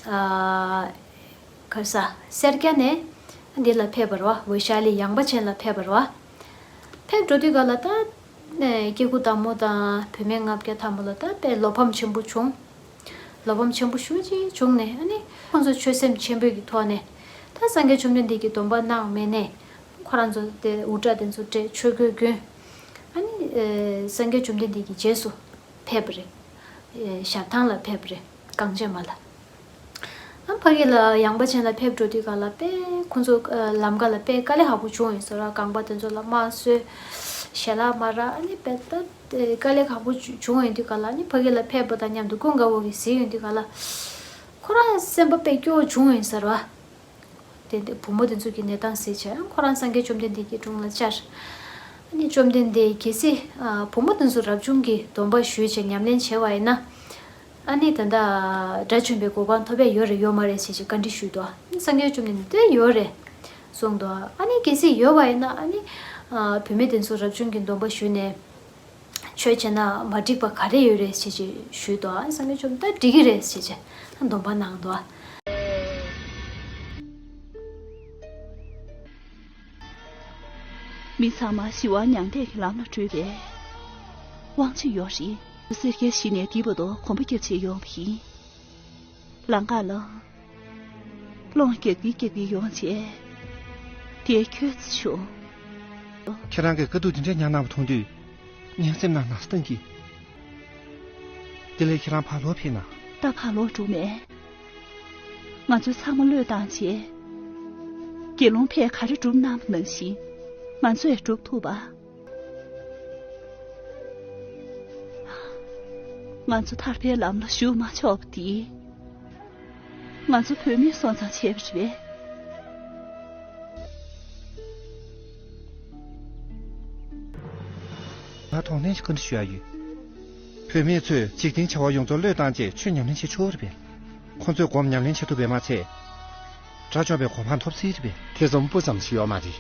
ཨ། ག་རེ་ཟ། སེར་སྐྱ་ནས་འདི་ལ་ཕེབས་པ་རེད་བ། ཝེ་ཤ་ལི་ཡངས་པ་ཅན་ལ་ཕེབས་པ་རེད་བ། ཕེབས་འགྲོ་དུས་ག་ལ་ད། ཨེ། སྐྱེ་དགུ་བདག་མོ་དང་བུད་མེད་ལྔ་བརྒྱ་ཐམ་པ་ལ་ད་དཔེ་བློ་ཕམ་ཆེན་པོ་བྱུང་། བློ་ཕམ་ཆེན་པོ་ཞེ་པོ་ཅིག་བྱུང་ནས་ཨ་ནི་ཁོང་ཚོ་ཆོས་སེམས་ཆེན་པོའི་གི་ཐོག་ནས་ད་སངས་རྒྱས་བཅོམ་ལྡན་འདས་ཀྱིས་སྡོམ་པ་གནང་མེད་ནས་ཁོ་རང་ཚོ་དེ་དབུ་སྐྲ་དེ་ཚོ་བྲེགས། ཆོས་གོས་གྱོན། ཨ་ནི། ཨེ། སངས་རྒྱས་བཅོམ་ལྡན་འདས་ཀྱི་རྗེས་སུ་ཕེབས་པ་རེད། ཨེ། ཞབས་ཐང་ལ་ཕེབས་པ་རེད། གངས་ཅན་མ་ལ། ཨ། ཕ་གི་ལ་ཡངས་པ་ཅན་ལ་ཕེབས་འགྲོ་དུས་ག་ལ་དཔེ་ཁོང་ཚོ་ལམ་ཁ་ལ་དཔེ་དཀའ་ལས་ཁག་པོ་བྱུང་ཡོད་ས་རེད། རྐང་པ་དེ་ཚོ་ལ་རྨ་བཟོས། ཞལ་ལག་མ་རག་ཨ་ནི་དཔེ་ད་དཀའ་ལས་ཁག་པོ་བྱུང་ཡོད་དུས་ག་ལ་ཨ་ནི་ཕ་གི་ལ་ཕེབས་པ་དང་མཉམ་དུ་ཀུན་དགའ་བོ་གིས་གཟིགས་ཡོང་དུས་ག་ལ་ཁོ་རང་སེམས་པ་དཔེ་སྐྱོ་བོ་བྱུང་ཡོད་ས་རེད་བ། དེ་འདི་བུ་མོ་དེ་ཚོ་གི་གནས་སྟངས་གཟིགས་བྱས་ཁོ་རང་སངས་རྒྱས་བཅོམ་ལྡན་འདས་ཀྱི་དྲུང་ལ་བཅར། ཨ་ནི་བཅོམ་ལྡན་འདས། གལ་སྲིད་ཨ་བུ་མོ་དེ་ཚོ་རབ་བྱུང་གི་སྡོམ་པ་ཞུས་བྱས་ཉམས་ལེན་བྱས་པ་ཡིན་ན། ཨ་ནི་ད་ལྟ་དགྲ་བཅོམ་པའི་གོ་འཕང་ཐོབ་ཡ་ཡོད་རེད་ཡོད་མ་རེད་ཟེར་བྱས་བཀའ་འདྲི་ཞུས་འདུག་ཨ་ནི་སངས་རྒྱས་བཅོམ་ལྡན་འདས་དེ་ཡོད་རེད་གསུངས་འདུག་ཨ་ནི་གལ་སྲིད་ཡོད་པ་ཡིན་ན་ཨ་ནི་ཨ་བུད་མེད་དེ་ཚོ་རབ་བྱུང་གི་སྡོམ་པ་ཞུས་ནས། ཆོས་བྱས་ན་མ་འགྲིག་པ་ག་རེ་ཡོད་རེད་ཟེར་བྱས་ཞུས་འདུག་ཨ་ནི་སངས་རྒྱས་བཅོམ་ལྡན་འདས་འགྲིག་གི་རེད་ཟེར་བྱས་སྡོམ་པ་གནང་འདུག་མི་ཚང་མ་ཞི་བ་མྱང་འདས་ཀྱི་ལམ་ལ་བགྲོད་པའི་དབང་ཆ་ཡོད་རེད། སེར་སྐྱ་ཞིག་ནས་བསྡད་པ་དང་གོམ་པ་རྒྱབ་བྱས་ཡོང་བ་ཡིན། ལམ་ཁ་ལ་སློང་རྒྱག་གི་རྒྱག་གི་ཡོང་བྱས། དེ་ཁྱོད་ཚོ་བྱུང་། ཁྱེད་རང་གིས་དཀའ་སྡུག་འདི་འདྲ་མྱངས་གནང་བ་མཐོང་དུས། ངའི་སེམས་ནང་ན་སྟངས་ཀྱིས། དེ་ལས་ཁྱེད་རང་ཕར་ལོག་ཕེབས་ན། ད་ཕར་ལོག་འགྲོ་མེད། ང་ཚོ་ཚང་མ་བློས་བཏང་བྱས། དགེ་སློང་ཕས་ག་རེ་སྒྲུབ་གནང་བ་ནང་བཞིན་ང་ཚོས་སྒྲུབ་ཐུབ་པ། ང་ཚོ་ཐར་པའི་ལམ་ལ་ཞུགས་མ་ཆོག་པ་དེ། ང་ཚོ་བུད་མེད་སོང་ཙང་བྱས་པ་རེད་པས། ང་དོགས་ནན་ཞིག་བཀའ་འདྲི་ཞུ་ཡ་ཡོད། བུད་མེད་ཚོས་འཇིག་རྟེན་བྱ་བ་ཡོངས་རྫོགས་བློས་བཏང་རྗེས་ཆོས་ཉམས་ལེན་བྱེད་ཆོག་རེད་པས། ཁོང་ཚོས་སྒོམ་ཉམས་ལེན་བྱེད་ཐུབ་པས་མ་ཚད། དགྲ་བཅོམ་པའི་གོ་འཕང་ཐོབ་སྲིད་རེད་པས། ཐེ་ཚོམ་སྤུ་ཙམ་ཞིག་ཡོད་མ་རེད།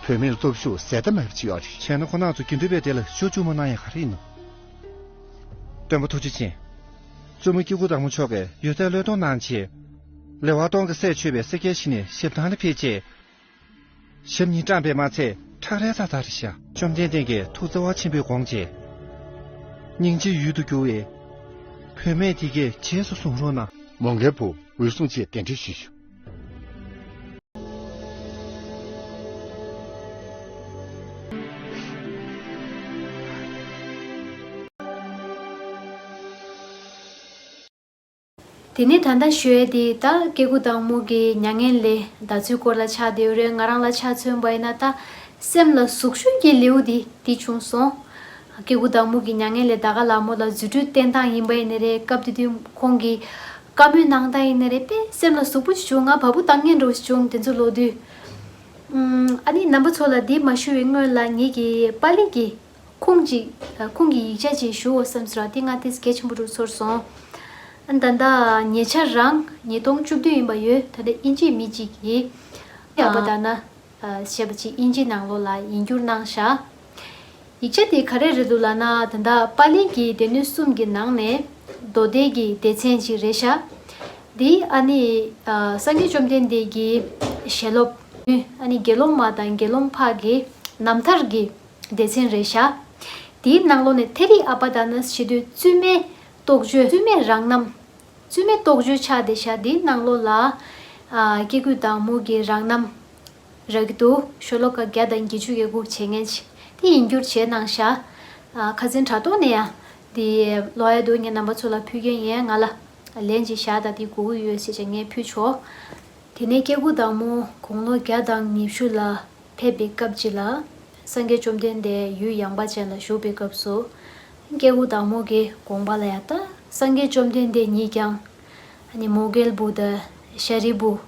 བུད་མེད་ལ་སྟོབས་ཤུགས་ཟད་མཐའ་མེད་པ་ཅིག་ཡོད་རེད། བྱས་ན་ཁོ་རང་ཚོ་དགེ་འདུན་པའི་སྡེ་ལ་ཞུ་བཅུག་མ་གནང་ཡ་ག་རེ་ཡིན་ནམ། སྟོན་པ་ཐུགས་རྗེ་ཅན། བཙུན་མོ་སྐྱེ་དགུ་བདག་མོ་མཆོག་གིས་ཡོད་ཚད་བློས་གཏོང་གནང་བྱས། ལེ་དབར་སྟོང་གི་སྲས་མཆོད་པའི་སེར་སྐྱའི་ཞི་གནས་ཞབས་ཐང་ལ་ཕེབས་རྗེས། ཞབས་གཉིས་བཀྲམ་པས་མ་ཚད་ཁྲག་རལ་ཚ་ཚ་རེད་ཤག་བཅོམ་ལྡན་འདས་ཀྱིས་ཐུགས་བརྩེ་བ་ཆེན་པོས་དགོངས་བྱས། སྙིང་རྗེའི་ཡུལ་དུ་གྱུར་བའི་བུད་མེད་དེ་གའི་རྗེས་སུ་བཟུང་རོགས་གནང་། མོའུ་འགལ་བུ་འོད་སྲུང་བཅས་གདན་འདྲེན་ཞུས་ཞུ། དེ་ནས་ད་ལྟ་ཞུ་ཡས་དེ་ད་སྐྱེ་དགུ་བདག་མོ་གི་མྱ་ངན་ལས་འདའ་ཚུལ་སྐོར་ལ་ཆགས་བསྡད་ཡོད་རེད། ང་རང་ལ་ཆ་མཚོན་པ་ཡིན་ན་ད་སེམས་ལ་ཟུག་ཞུགས་ཀྱི་ལེའུ་དེ་དེ་བྱུང་སོང་། སྐྱེ་དགུ་བདག་མོ་གི་མྱ་ངན་ལས་འདའ་ག་ལ་མོ་ལ་རྫུ་འཕྲུལ་བསྟན་སྟངས་ཡིན་པ་ཡིན་ནི་རེད། སྐབས་དེ་དུས་ཁོང་གི་བཀའ་མོལ་གནང་སྟངས་ཡིན་ནི་རེད། དཔེ་སེམས་ལ་ཟུག་པོ་ཞིག་བྱུང་། ང་བ་སྤུ་ལྡང་མཁན་འདྲ་བོ་ཞིག་བྱུང་། དེ་ཚོ་ལོ་དུས། ཨ་ནི་རྣམ་པ་ཚོ་ལ་འདི་མ་ཞུ་བའི་སྔོན་ལ་ངེད་ཀྱི་པཱ་ལི་གི་ཁུངས་ཅིག་ཁུངས་ཀྱི་ཡིག་ཆ་ཅིག་ཞུའོ་བསམ་སོང་། དེ་ང་ཏོག་ཙམ་གལ་ཆེན་པོ་འདྲ་ཚོར་སོང་། ཨ་ནི་ད་ལྟ་ཉེ་ཆར་རང་ཉིས་སྟོང་བཅུ་བདུན་ཡིན་པ་ཡོད། ད་ལྟ་དབྱིན་ཇིའི་མི་གཅིག་གིས་ཡག་པ་ད་ན་ཞེས་པ་ཅིག་དབྱིན་ཇི་ནང་ལོགས་ལ་ཡིག་སྒྱུར་གནང་བཞག་ཡིག་ཆ་དེ་ག་རེ་རེད་འདུག་ལབ་ན། ད་ལྟ་པཱ་ལི་གི་སྡེ་སྣོད་གསུམ་གྱི་ནང་ནས་མདོ་སྡེ་གི་སྡེ་ཚན་ཅིག་རེད་ཤག་འདི་ཨ་ནི་སངས་རྒྱས་བཅོམ་ལྡན་འདས་ཀྱི་ཞལ་སློབ། ཨ་ནི་དགེ་སློང་མ་དང་དགེ་སློང་ཕ་གི་རྣམ་ཐར་གྱི་སྡེ་ཚན་རེད་ཤག་དེའི་ནང་ལོགས་ནས་ཐེ་རི་ཨ་པ་ད་ནས་བྱེད་དུས་བཙུན་མའི་རྟོགས་བརྗོད། བཙུན་མའི་རང་རྣམ། བཙུན་མའི་རྟོགས་བརྗོད་ཆགས་བསྡད་ཤག་འདིའི་ནང་ལོགས་ལ། ཨ། སྐྱེ་དགུའི་བདག་མོ་གི་རང་རྣམ་རག་གི་འདུག་ཤོ་ལོ་ཀ་བརྒྱ་དང་བརྒྱད་ཅུ་གྱ་དགུ་བྱེད་མཁན་ཅིག་དེ་ཡིན་སྒྱུར་བྱས་གནང་ཤག་ཨ། ཁ་སང་དྲ་ཐོག་ནས་ཡང་ དེ་ལོ་ཡ་དུ་ངས་རྣམ་པ་ཚོ་ལ་ཕུལ་གྱིན་ཡིན། ང་ལ་ལན་ཅིག་བཞག་དང་། དེ་དགོས་ཀྱི་ཡོད་ཟེར་བྱས་ངས་ཕུལ་ཆོག་དེ་ནས་སྐྱེ་དགུ་བདག་མོ་དགུང་ལོ་བརྒྱ་དང་ཉི་ཤུ་ལ་ཕེབས་པའི་སྐབས་ཅིག་ལ། སངས་རྒྱས་བཅོམ་ལྡན་འདས་ཡུལ་ཡངས་པ་ཅན་ལ་བཞུགས་པའི་སྐབས་སུ། སྐྱེ་དགུ་བདག་མོ་གི་དགོངས་པ་ལ་ཡང་ད་སངས་རྒྱས་བཅོམ་ལྡན་འདས་ཉིད་ཀྱང་། ཨ་ནི་མོའུ་འགལ་བུ་དང་ཤཱ་རིའི་བུ།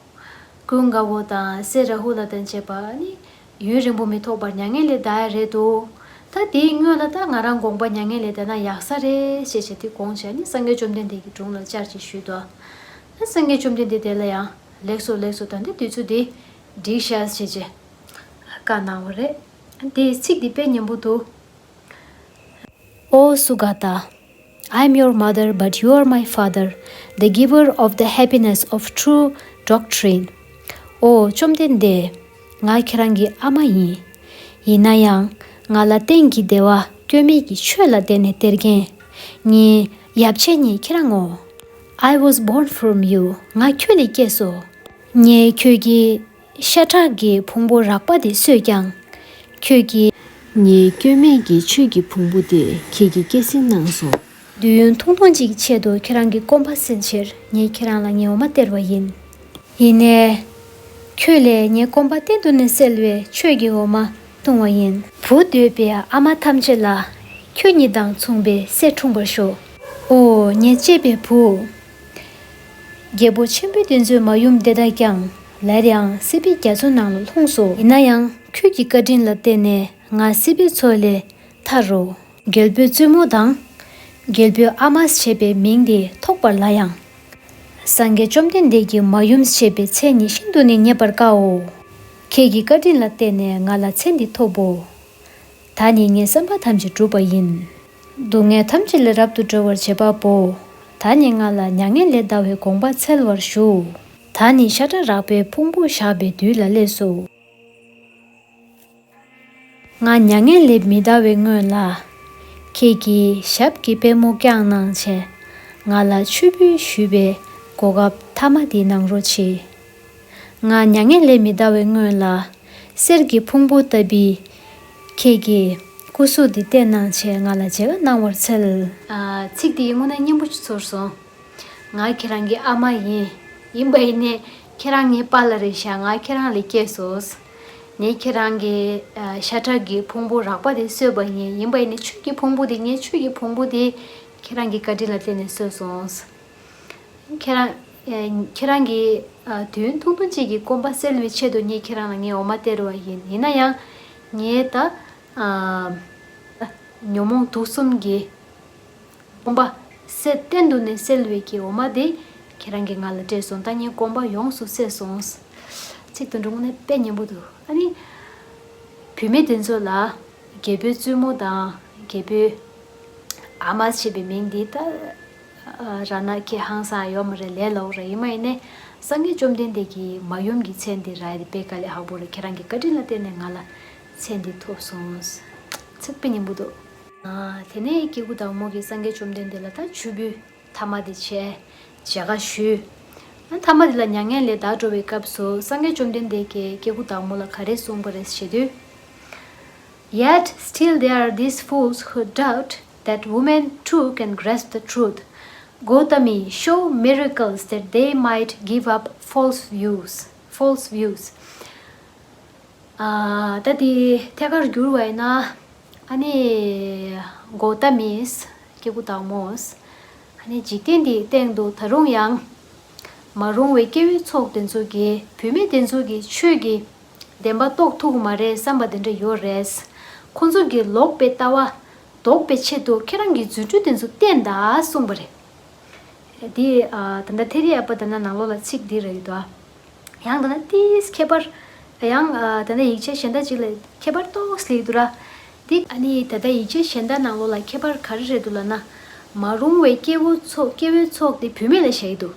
ཀུན་དགའ་བོ་དང་སེ་ར་ཧུ་ལ་དང་བཅས་པ་ནི་ཡུན་རིང་པོ་མི་ཐོགས་པར་མྱ་ངན་ལས་འདའ་ཡ་རེད་འདུག་ད་དེའི་སྔོན་ལ་ད་ང་རང་དགོངས་པ་མྱ་ངན་ལས་འདའ་ན་ཡག་ས་རེད་ཅེས་བྱས་ཏེ་དགོངས་བྱས་ནས་སངས་རྒྱས་བཅོམ་ལྡན་འདས་ཀྱི་དྲུང་ལ་བཅར་ཅིག་ཞུས་དོ། ད་སངས་རྒྱས་བཅོམ་ལྡན་འདས་དེ་ལ་ཡང་ལེགས་སོ་ལེགས་སོ། ད་འདི་དུས་ཚོད་འདི་འགྲིག་ཤག་ཅེས་བྱས་བཀའ་གནང་བ་རེད། དེའི་ཚིག་འདི་དཔེ་སྙན་པོ་འདུག་ཨོ་སུ་ག་ཏ། I am your mother, but you are my father, the giver of the happiness of true doctrine. ཨོ་བཅོམ་ལྡན་འདས། ང་ཁྱེད་རང་གི་ཨ་མ་ཡིན། ཡིན་ན་ཡང་། ང་ལ་གཏན་གྱི་བདེ་བ་སྐྱོན་མེད་ཀྱི་ཆོས་ལ་བརྟེན་ནས་སྟེར་མཁན་ངའི་ཡབ་ཆེན་ཉིད་ཁྱེད་རང་ངོ་། I was born from you. ང་ཁྱོད་ལས་སྐྱེས་སོ། ངས་ཁྱོད་ཀྱི་ཤ་ཁྲག་གི་ཕུང་པོ་རགས་པ་དེ་གསོས་ཀྱང་། ཁྱོད་ཀྱིས། ངའི་སྐྱོན་མེད་ཀྱི་ཆོས་ཀྱི་ཕུང་པོ་དེ་ཁྱེད་ཀྱིས་སྐྱེད་སྲིང་གནང་སོང་། དུས་ཡུན་ཐུང་ཐུང་ཅིག་གི་ཆེད་དུ་ཁྱེད་རང་གི་སྐོམ་པ་སེལ་ཕྱིར་ངས་ཁྱེད་རང་ལ་ངའི་འོ་མ་སྟེར་བ་ཡིན། ཡིན་ནའི། ཁྱོད་ལས་ངའི་སྐོམ་པ་གཏན་དུ་ནས་སེལ་བའི་ཆོས་ཀྱི་འོ་མ་འཐུང་བ་ཡིན། བུ་འདོད་པའི་ཨ་མ་ཐམས་ཅད་ལ་ཁྱོད་ཉིད་དང་མཚུངས་པའི་སྲས་འཁྲུངས་པར་ཤོག་ཨོ་ངའི་གཅེས་པའི་བུ། རྒྱལ་པོ་ཆེན་པོ་དེ་ཚོའི་མ་ཡུམ་དེ་དག་ཀྱང་སླར་ཡང་སྲིད་པའི་རྒྱ་མཚོ་ནང་ལ་ལྷུང་སོ། ཡིན་ན་ཡང་ཁྱོད་ཀྱི་བཀའ་དྲིན་ལ་བརྟེན་ནས་ང་སྲིད་པའི་མཚོ་ལས་ཐར་རོ། རྒྱལ་པོའི་བཙུན་མོ་དང་། རྒྱལ་པོའི་ཨ་མ་ཞེས་པའི་མིང་དེ་ཐོགས་པར་སླ་ཡང་། སངས་རྒྱས་བཅོམ་ལྡན་འདས་ཀྱི་མ་ཡུམ་ཞེས་པའི་མཚན་ནི་ཤིན་ཏུ་ནས་རྙེད་པར་དཀའོ། ཁྱེད་ཀྱི་བཀའ་དྲིན་ལ་བརྟེན་ནས་ང་ལ་མཚན་འདི་ཐོབ་བོ། ད་ནི་ངའི་བསམ་པ་ཐམས་ཅད་འགྲུབ་པ་ཡིན། སྡུག་བསྔལ་ཐམས་ཅད་ལས་རབ་ཏུ་སྒྲོལ་བར་བྱེད་པ་པོ། ད་ནི་ང་ལ་མྱ་ངན་ལས་འདའ་བའི་དགོངས་པ་འཚལ་བར་ཞུ། ད་ནི་ཤ་ཁྲག་རགས་པའི་ཕུང་པོ་བཞག་པའི་དུས་ལ་སླེབས་སོ། ང་མྱ་ངན་ལས་མི་འདའ་བའི་སྔོན་ལ། ཁྱེད་ཀྱིས་ཞབས་ཀྱི་པད་མོ་བརྐྱངས་གནང་བྱས། ང་ལ་མཆོད་འབུལ་ཞུས་པའི་གོ་སྐབས་མཐའ་མ་འདི་གནང་རོགས་གྱིས། ང་མྱ་ངན་ལས་མི་འདའ་བའི་སྔོན་ལ། གསེར་གྱི་ཕུང་པོ་ལྟ་བུའི་ཁྱེད་ཀྱི་སྐུ་གཟུགས་འདི་བསྟན་གནང་བྱས་ང་ལ་མཇལ་ཁ་གནང་བར་འཚལ། ཨ། ཚིག་འདི་དངོས་གནས་སྙན་པོ་ཅིག་ཚོར་སོང་། ང་ཁྱེད་རང་གི་ཨ་མ་ཡིན། ཡིན་པ་ཡིན་ནའི་ཁྱེད་རང་ངའི་པཱ་ལགས་རེད་ཤག་ང་ཁྱེད་རང་ལས་སྐྱེས་སོང་། ངས་ཁྱེད་རང་གི་ཨ་ཤ་ཁྲག་གི་ཕུང་པོ་རགས་པ་དེ་གསོས་པ་ཡིན། ཡིན་པ་ཡིན་ནའི་ཆོས་ཀྱི་ཕུང་པོ་དེ། ངའི་ཆོས་ཀྱི་ཕུང་པོ་དེ་ཁྱེད་རང་གི་བཀའ་དྲིན་ལ་བརྟེན་ནས་གསོས་སོང་། ཁྱེད་རང་། ཁྱེད་རང་གི་ཨ་དུས་ཡུན་ཐུང་ཐུང་ཅིག་གི་སྐོམ་པ་སེལ་བའི་ཆེད་དུ་ངས་ཁྱེད་རང་ལ་ངའི་འོ་མ་སྟེར་བ་ཡིན། ཡིན་ན་ཡང་། ངས་ད་ཨ་ཉོན་མོངས་དུག་གསུམ་གྱི་སྐོམ་པ་སེལ། གཏན་དུ་ནས་སེལ་བའི་གི་འོ་མ་དེ་ཁྱེད་རང་གིས་ང་ལ་སྤྲད་སོང་། ད་ངའི་སྐོམ་པ་ཡོངས་སུ་སེལ་སོང་། ཚིག་དོན་དྲུག་ནས་དཔེ་སྙན་པོ་འདུག་ཨ་ནི། བུད་མེད་དེ་ཚོ་ལ་རྒྱལ་པོའི་བཙུན་མོ་དང་རྒྱལ་པོའི་ཨ་མ་ཞེས་པའི་མིང་འདི་ད་ར་ན་ཁྱེད་ཧང་སང་ཡོད་མ་རེད། ལས་སླ་པོ་རེད། ཡིན་མ་ཡིན་ནའི་སངས་རྒྱས་བཅོམ་ལྡན་འདས་ཀྱི་མ་ཡུམ་གྱི་མཚན་འདི་རག་ཡ་དེ་དཔེ་དཀའ་ལས་ཁག་པོ་རེད། ཁྱེད་རང་གི་བཀའ་དྲིན་ལ་བརྟེན་ནས་ང་ལ་མཚན་འདི་ཐོབ་སོང་། ཚིག་དཔེ་སྙན་པོ་འདུག་ཨ། དེ་ནས་སྐྱེ་དགུ་བདག་མོ་གིས་སངས་རྒྱས་བཅོམ་ལྡན་འདས་ལ་ད་མཆོད་འབུལ་མཐའ་མ་དེ་བྱས། མཇལ་ཁ་ཞུས། ཨ། མཐའ་མ་དེ་ལ་མྱ་ངན་ལས་འདས་འགྲོ་བའི་སྐབས་སུ་སངས་རྒྱས་བཅོམ་ལྡན་འདས་ཀྱིས་སྐྱེ་དགུ་བདག་མོ་ལ་ག་རེ་གསུངས་པ་རེད་ཟེར་དུས། Yet still there are these fools who doubt that women too can grasp the truth. Gotami, show miracles that they might give up false views. False views. ཨ། ད་དེ་ཐད་ཀར་བསྒྱུར་བ་ཡིན་ན། ཨ་ནི། གོ་ཏ་མིས། སྐྱེ་དགུ་བདག་མོས། ཨ་ནི་འཇིག་རྟེན་འདིའི་སྟེང་དུ་ད་རུང་ཡང་། མ་རུངས་པའི་སྐྱེ་བོའི་ཚོགས་དེ་ཚོ་གིས་བུད་མེད་དེ་ཚོ་གིས་ཆོས་ཀྱི་བདེན་པ་རྟོགས་ཐུབ་ཀྱི་མ་རེད་བསམ་པ་དེ་འདྲ་ཡོད་རེད། ཁོ་ཚོ་གི་ལོག་པའི་ལྟ་བ་ལྡོག་པའི་ཆེད་དུ་ཁྱེད་རང་གི་རྫུ་འཕྲུལ་དེ་ཚོ་བསྟན་དང་གསུངས་པ་རེད། འདི། ཨ། ད་ལྟ་ཐེ་རི་ཨ་པ་ད་ལྟ་ནང་ལོགས་ལ་ཚིག་འདི་རེད་འདུག་ཨ། ཡང་ད་ལྟ་ཏིས་ཁྱད་པར། ཡང་ཨ་ད་ལྟ་ཡིག་ཆ་གཞན་དག་ཅིག་ལ་ཁྱད་པར་ཏོག་ཙམ་སླེབས་འདུག་ར། འདི་ཨ་ནི་ད་ལྟ་ཡིག་ཆ་གཞན་དག་ནང་ལོགས་ལ་ཁྱད་པར་ག་རེ་རེད་འདུག་ལབ་ན། མ་རུངས་པའི་སྐྱེ་བོ་ཚོགས། སྐྱེ་བོའི་ཚོགས་དེ་བུད་མེད་ལ་བཞག་གི་འདུག་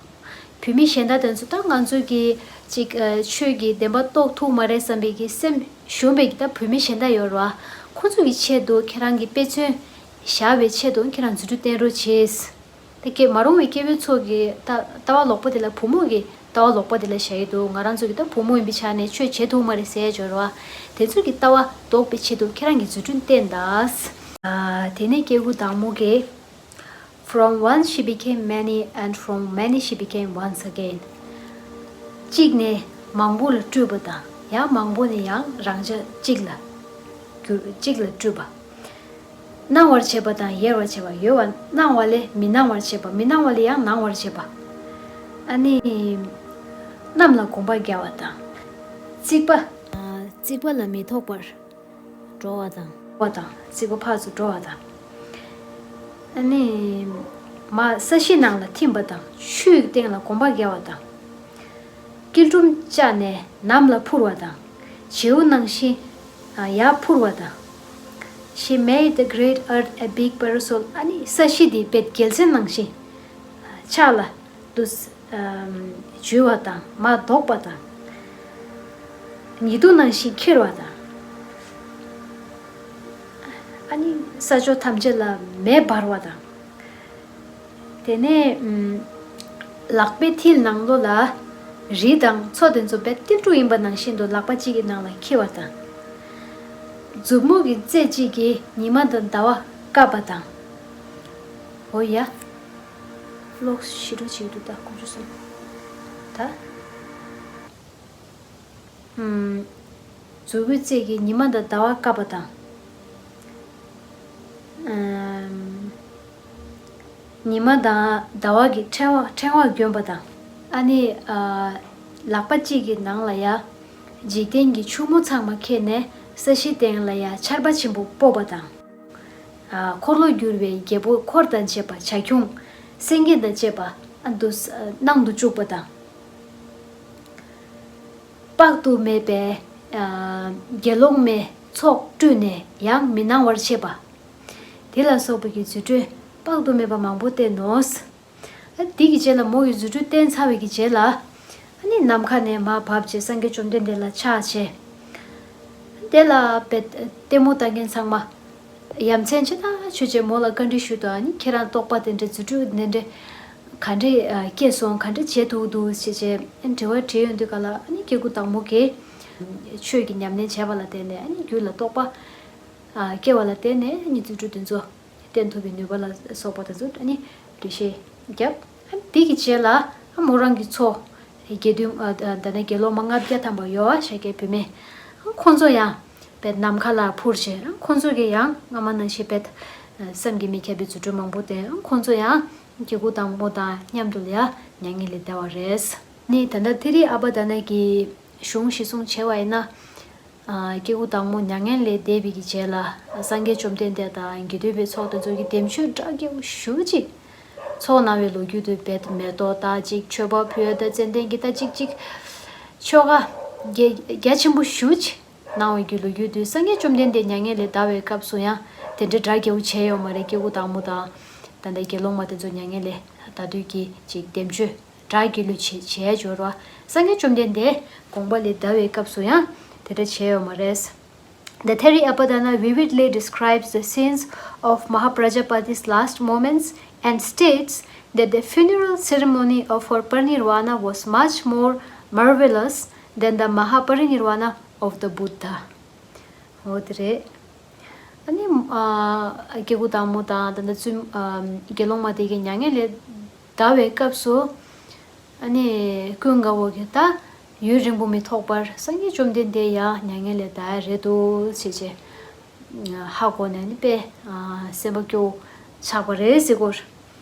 བུད་མེད་གཞན་དག་དེ་ཚོ་ད་ང་ཚོ་གི་ཅིག་ཨ་ཆོས་ཀྱི་བདེན་པ་རྟོགས་ཐུབ་མ་རེད་བསམ་པའི་གི་སེམས་ཞུམ་པའི་གི་ད་བུད་མེད་གཞན་དག་ཡོད་རེད་བ། ཁོ་ཚོ་གི་ཆེད་དུ་ཁྱེད་རང་གི་དཔེ་མཚོན་བཞག་པའི་ཆེད་དུ་ཁྱེད་རང་རྫུ་འཕྲུལ་བསྟན་རོགས་བྱེད། དེ་སྐད་མ་རུངས་པའི་སྐྱེ་བོའི་ཚོགས་ཀྱི་ལྟ་ལྟ་བ་ལོག་པ་དེ་ལ་བུ་མོ་གི་ལྟ་བ་ལོག་པ་དེ་ལ་བཞག་གི་འདུག་ང་རང་ཚོ་གི་ད་བུ་མོ་ཡིན་པའི་ཆ་ནས་ཆོས་བྱེད་ཐུབ་མ་རེད་ཟེར་ཡ་འབྱོར་བ། དེ་ཚོ་གི་ལྟ་བ་ལྡོག་པའི་ཆེད་དུ་ཁྱེད་རང་གི་རྫུ་འཕྲུལ་བསྟན་དང་། ཨ། དེ་ནས་སྐྱེ་དགུ་བདག་མོ་གིས། From one she became many, and from many she became once again. གཅིག་ནས་མང་པོ་ལ་སྤྲུལ་པ་དང་། ཡང་མང་པོ་ནས་ཡང་རང་ཅག་གཅིག་ལ་གྱུར། གཅིག་ལ་སྤྲུལ་པ། སྣང་བར་བྱེད་པ་དང་ཡལ་བར་བྱེད་པ། ཡོད་པ་སྣང་བ་ལས་མི་སྣང་བར་བྱེད་པ། མི་སྣང་བ་ལས་ཡང་སྣང་བར་བྱེད་པ། ཨ་ནི། གནམ་ལ་གོམ་པ་བརྒྱབ་པ་དང་། རྩིག་པ། རྩིག་པ་ལ་མི་ཐོགས་པར་འགྲོ་བ་དང་། བ་དང་རྩིག་པ་ཕར་ཚུར་འགྲོ་བ་དང་། ཨ་ནི། མར་ས་གཞི་ནང་ལ་ཐིམ་པ་དང་། ཆུའི་སྟེང་ལ་གོམ་པ་བརྒྱབ་པ་དང་། སྐྱིལ་ཀྲུང་བཅའ་ནས་ནམ་ལ་འཕུར་བ་དང་། བྱེའུ་ནང་བཞིན་ཡར་འཕུར་བ་དང་། She made the great earth a big parasol. ཨ་ནི་ས་གཞི་འདི་དཔེ་རྒྱལ་མཚན་ནང་བཞིན་ཕྱག་ལ་འདུ། འཇུ་བ་དང་མར་ལྡོག་པ་དང་། ཉི་གདུགས་ནང་བཞིན་འཁྱིལ་བ་དང་། ཨ་ནི་ས་ཕྱོགས་ཐམས་ཅད་ལ་མེ་འབར་བ་དང་། དེ་ནས་ལག་པའི་མཐིལ་ནང་ལོགས་ལ་རི་དང་མཚོ་དེ་ཚོ་དཔེ་ཏིལ་འབྲུ་ཡིན་པ་ནང་བཞིན་དུ་ལག་པ་གཅིག་གི་ནང་ལ་འཁྱིལ་བ་དང་། མཛུབ་མོ་གི་རྩེ་གཅིག་གིས་ཉི་མ་དང་ཟླ་བ་བཀབ་པ་དང་། འོ་ཡ། ལོག་ཞི་འགྲོ་བྱེད་ཀྱི་འདུག་ད་དགུ་བཅུ་སོང་། ད། ཨམ། མཛུབ་གུའི་རྩེ་གིས་ཉི་མ་དང་ཟླ་བ་བཀབ་པ་དང་། ཨམ། ཉི་མ་དང་ཟླ་བ་གི་ཕྲེང་བ་ཕྲེང་བ་གྱོན་པ་དང་། ཨ་ནི། ཨ། ལག་པ་གཅིག་གི་ནང་ལ་ཡ། འཇིག་རྟེན་གྱི་ཕྱུག་མོ་ཚང་མ་ཁྱེར་ནས་ས་གཞི་སྟེང་ལ་ཡ་ཆར་པ་ཆེན་པོ་སྤོབས་པ་དང་། ཨ། འཁོར་ལོ་བསྒྱུར་བའི་རྒྱལ་པོ་འཁོར་དང་བཅས་པ་བྱ་ཁྱུང་། སེང་གེ་དང་བཅས་པ་ཨ་འདུ་ས་གནང་དུ་བཅུག་པ་དང་། དཔག་ཏུ་མེད་པའི་ཨ་དགེ་སློང་མའི་ཚོགས་སྤྲུལ་ནས་ཡང་མི་སྣང་བར་བྱེད་པ། དེ་ལ་སོགས་པ་གི་རྫུ་འཕྲུལ་དཔག་ཏུ་མེད་པ་མང་པོ་བསྟན་ནོ། ཨ་དེ་གི་རྗེས་ལ་མོ་གི་རྫུ་འཕྲུལ་བསྟན་ཚར་བའི་གི་རྗེས་ལ། ཨ་ནི་ནམ་མཁའ་ནས་མར་བབས་བྱས་སངས་རྒྱས་བཅོམ་ལྡན་འདས་ལ་ཕྱག་བྱས། དེ་ལ་པེ་ལྟད་མོ་ལྟ་མཁན་ཚང་མ། ཡ་མཚན་ཆེ་ཐག་ཆོད་བྱས་མོ་ལ་བཀའ་འདྲི་ཞུས་དང་། ཨ་ནི་ཁྱེད་རང་རྟོགས་པ་དེ་འདྲ་རྫུ་འཕྲུལ་དེ་འདྲ་ག་འདྲས་སྐྱེས་སོང་། ག་འདྲས་བྱེད་ཐུབ་འདུག་ཟེར་བྱས་དྲི་བ་དྲིས་ཡོང་དུས་ག་ལ། ཨ་ནི་སྐྱེ་དགུ་དྭངས་མོ་གིས་ཆོས་ཀྱི་ཉམས་ལེན་བྱས་པ་ལ་བརྟེན་ནས། ཨ་ནི་རྒྱུད་ལ་རྟོགས་པ་སྐྱེ་བ་ལ་བརྟེན་ནས། ཨ་ནི་རྫུ་འཕྲུལ་དེ་ཚོ་བསྟན་ཐུབ་པའི་ནུས་པ་ལ་སོགས་པ་དེ་ཚོ་ཨ་ནི་འགྲེལ་བཤད་བརྒྱབ། ཨ་ནི་དེ་གི་རྗེས་ལ་ཨ་མོ་རང་གི་ཚོ། དགེ་འདུན་ཨ་ད་ནི་དགེ་སློང་མ་ལྔ་བརྒྱ་ཐམ་པ་ཡོད་པ་ཤཱཀྱའི་བུད་མེད། ཁོང་ཚོ་ཡང་དཔེ་ནམ་མཁའ་ལ་འཕུར་བྱས། ཁོང་ཚོ་གིས་ཡང་སྔ་མ་ནང་བཞིན་དཔེ་བསམ་གྱིས་མི་ཁྱབ་པའི་རྫུ་འཕྲུལ་མང་པོ་བསྟན། ཁོང་ཚོ་ཡང་སྐྱེ་དགུ་དྭངས་མོ་དང་མཉམ་དུ་ལ་ཡ་མྱ་ངན་ལས་འདའ་བ་རེད། ནི་ད་ལྟ་ཐེ་རི་ཨ་བ་ད་ན་གི་གཞུང་གཞི་བཟུང་བྱས་པ་ཡིན་ན། ཨ་སྐྱེ་དགུ་དྭངས་མོ་མྱ་ངན་ལས་འདས་པའི་གི་རྗེས་ལ། སངས་རྒྱས་བཅོམ་ལྡན་འདས་དང་དགེ་འདུན་པའི་ཚོགས་དེ་ཚོ་གིས་བདེ་མཆོད་གྲ་རྒྱས་པོ་ཞེ་པོ་ཅིག་ཚོགས་གནང་བའི་ལོ་རྒྱུས་དེ་རྦད་མེ་ཏོག་དང་གཅིག་མཆོད་པ་ཕུལ་ཡ་དང་ཙན་དན་གྱི་དང་གཅིག་གཅིག་ཆོ་ག་རྒྱ་རྒྱ་ཆེན་པོ་ཞེ་པོ་ཅིག་གནང་བའི་གི་ལོ་རྒྱུས་དེ། སངས་རྒྱས་བཅོམ་ལྡན་འདས་མྱ་ངན་ལས་འདའ་བའི་སྐབས་སུ་ཡང་དེ་འདྲ་གྲ་རྒྱས་པོ་བྱས་ཡོད་མ་རེད། སྐྱེ་དགུ་དྭངས་མོ་དང་ད་ལྟ་དགེ་སློང་མ་དེ་ཚོ་མྱ་ངན་ལས་འདའ་དུས་ཀྱི་ཅིག་བདེ་མཆོད་གྲ་རྒྱས་ལོས་བྱེད་བྱས་འབྱོར་བ། སངས་རྒྱས་བཅོམ་ལྡན་འདས་དགོངས་པ་ལས་འདའ་བའི་སྐབས་སུ་ཡང་དེ་འདྲ་བྱས་ཡོད་མ་རེད། The Theriapadana vividly describes the scenes of Mahaprajapati's last moments and states that the funeral ceremony of her parinirvana was much more marvelous than the Mahaparinirvana of the Buddha. འོ་དེ་རེད། ཨ་ནི་ཨ་སྐྱེ་དགུ་དྭངས་མོ་དང་ད་ལྟ་བཙུན་ཨ་དགེ་སློང་མ་དེ་གའི་མྱ་ངན་ལས་འདའ་བའི་སྐབས་སུ། ཨ་ནི་ཀུན་དགའ་བོ་གིས་ད་ཡུན་རིང་པོ་མི་ཐོགས་པར་སངས་རྒྱས་བཅོམ་ལྡན་འདས་ཡང་མྱ་ངན་ལས་འདའ་ཡ་རེད་འདུག་ཟེར་བྱས། ཧ་གོ་ནས་ནི་དཔེ་སེམས་པ་སྐྱོ་བོ་ཆགས་པ་རེད་ཟེར་གོ།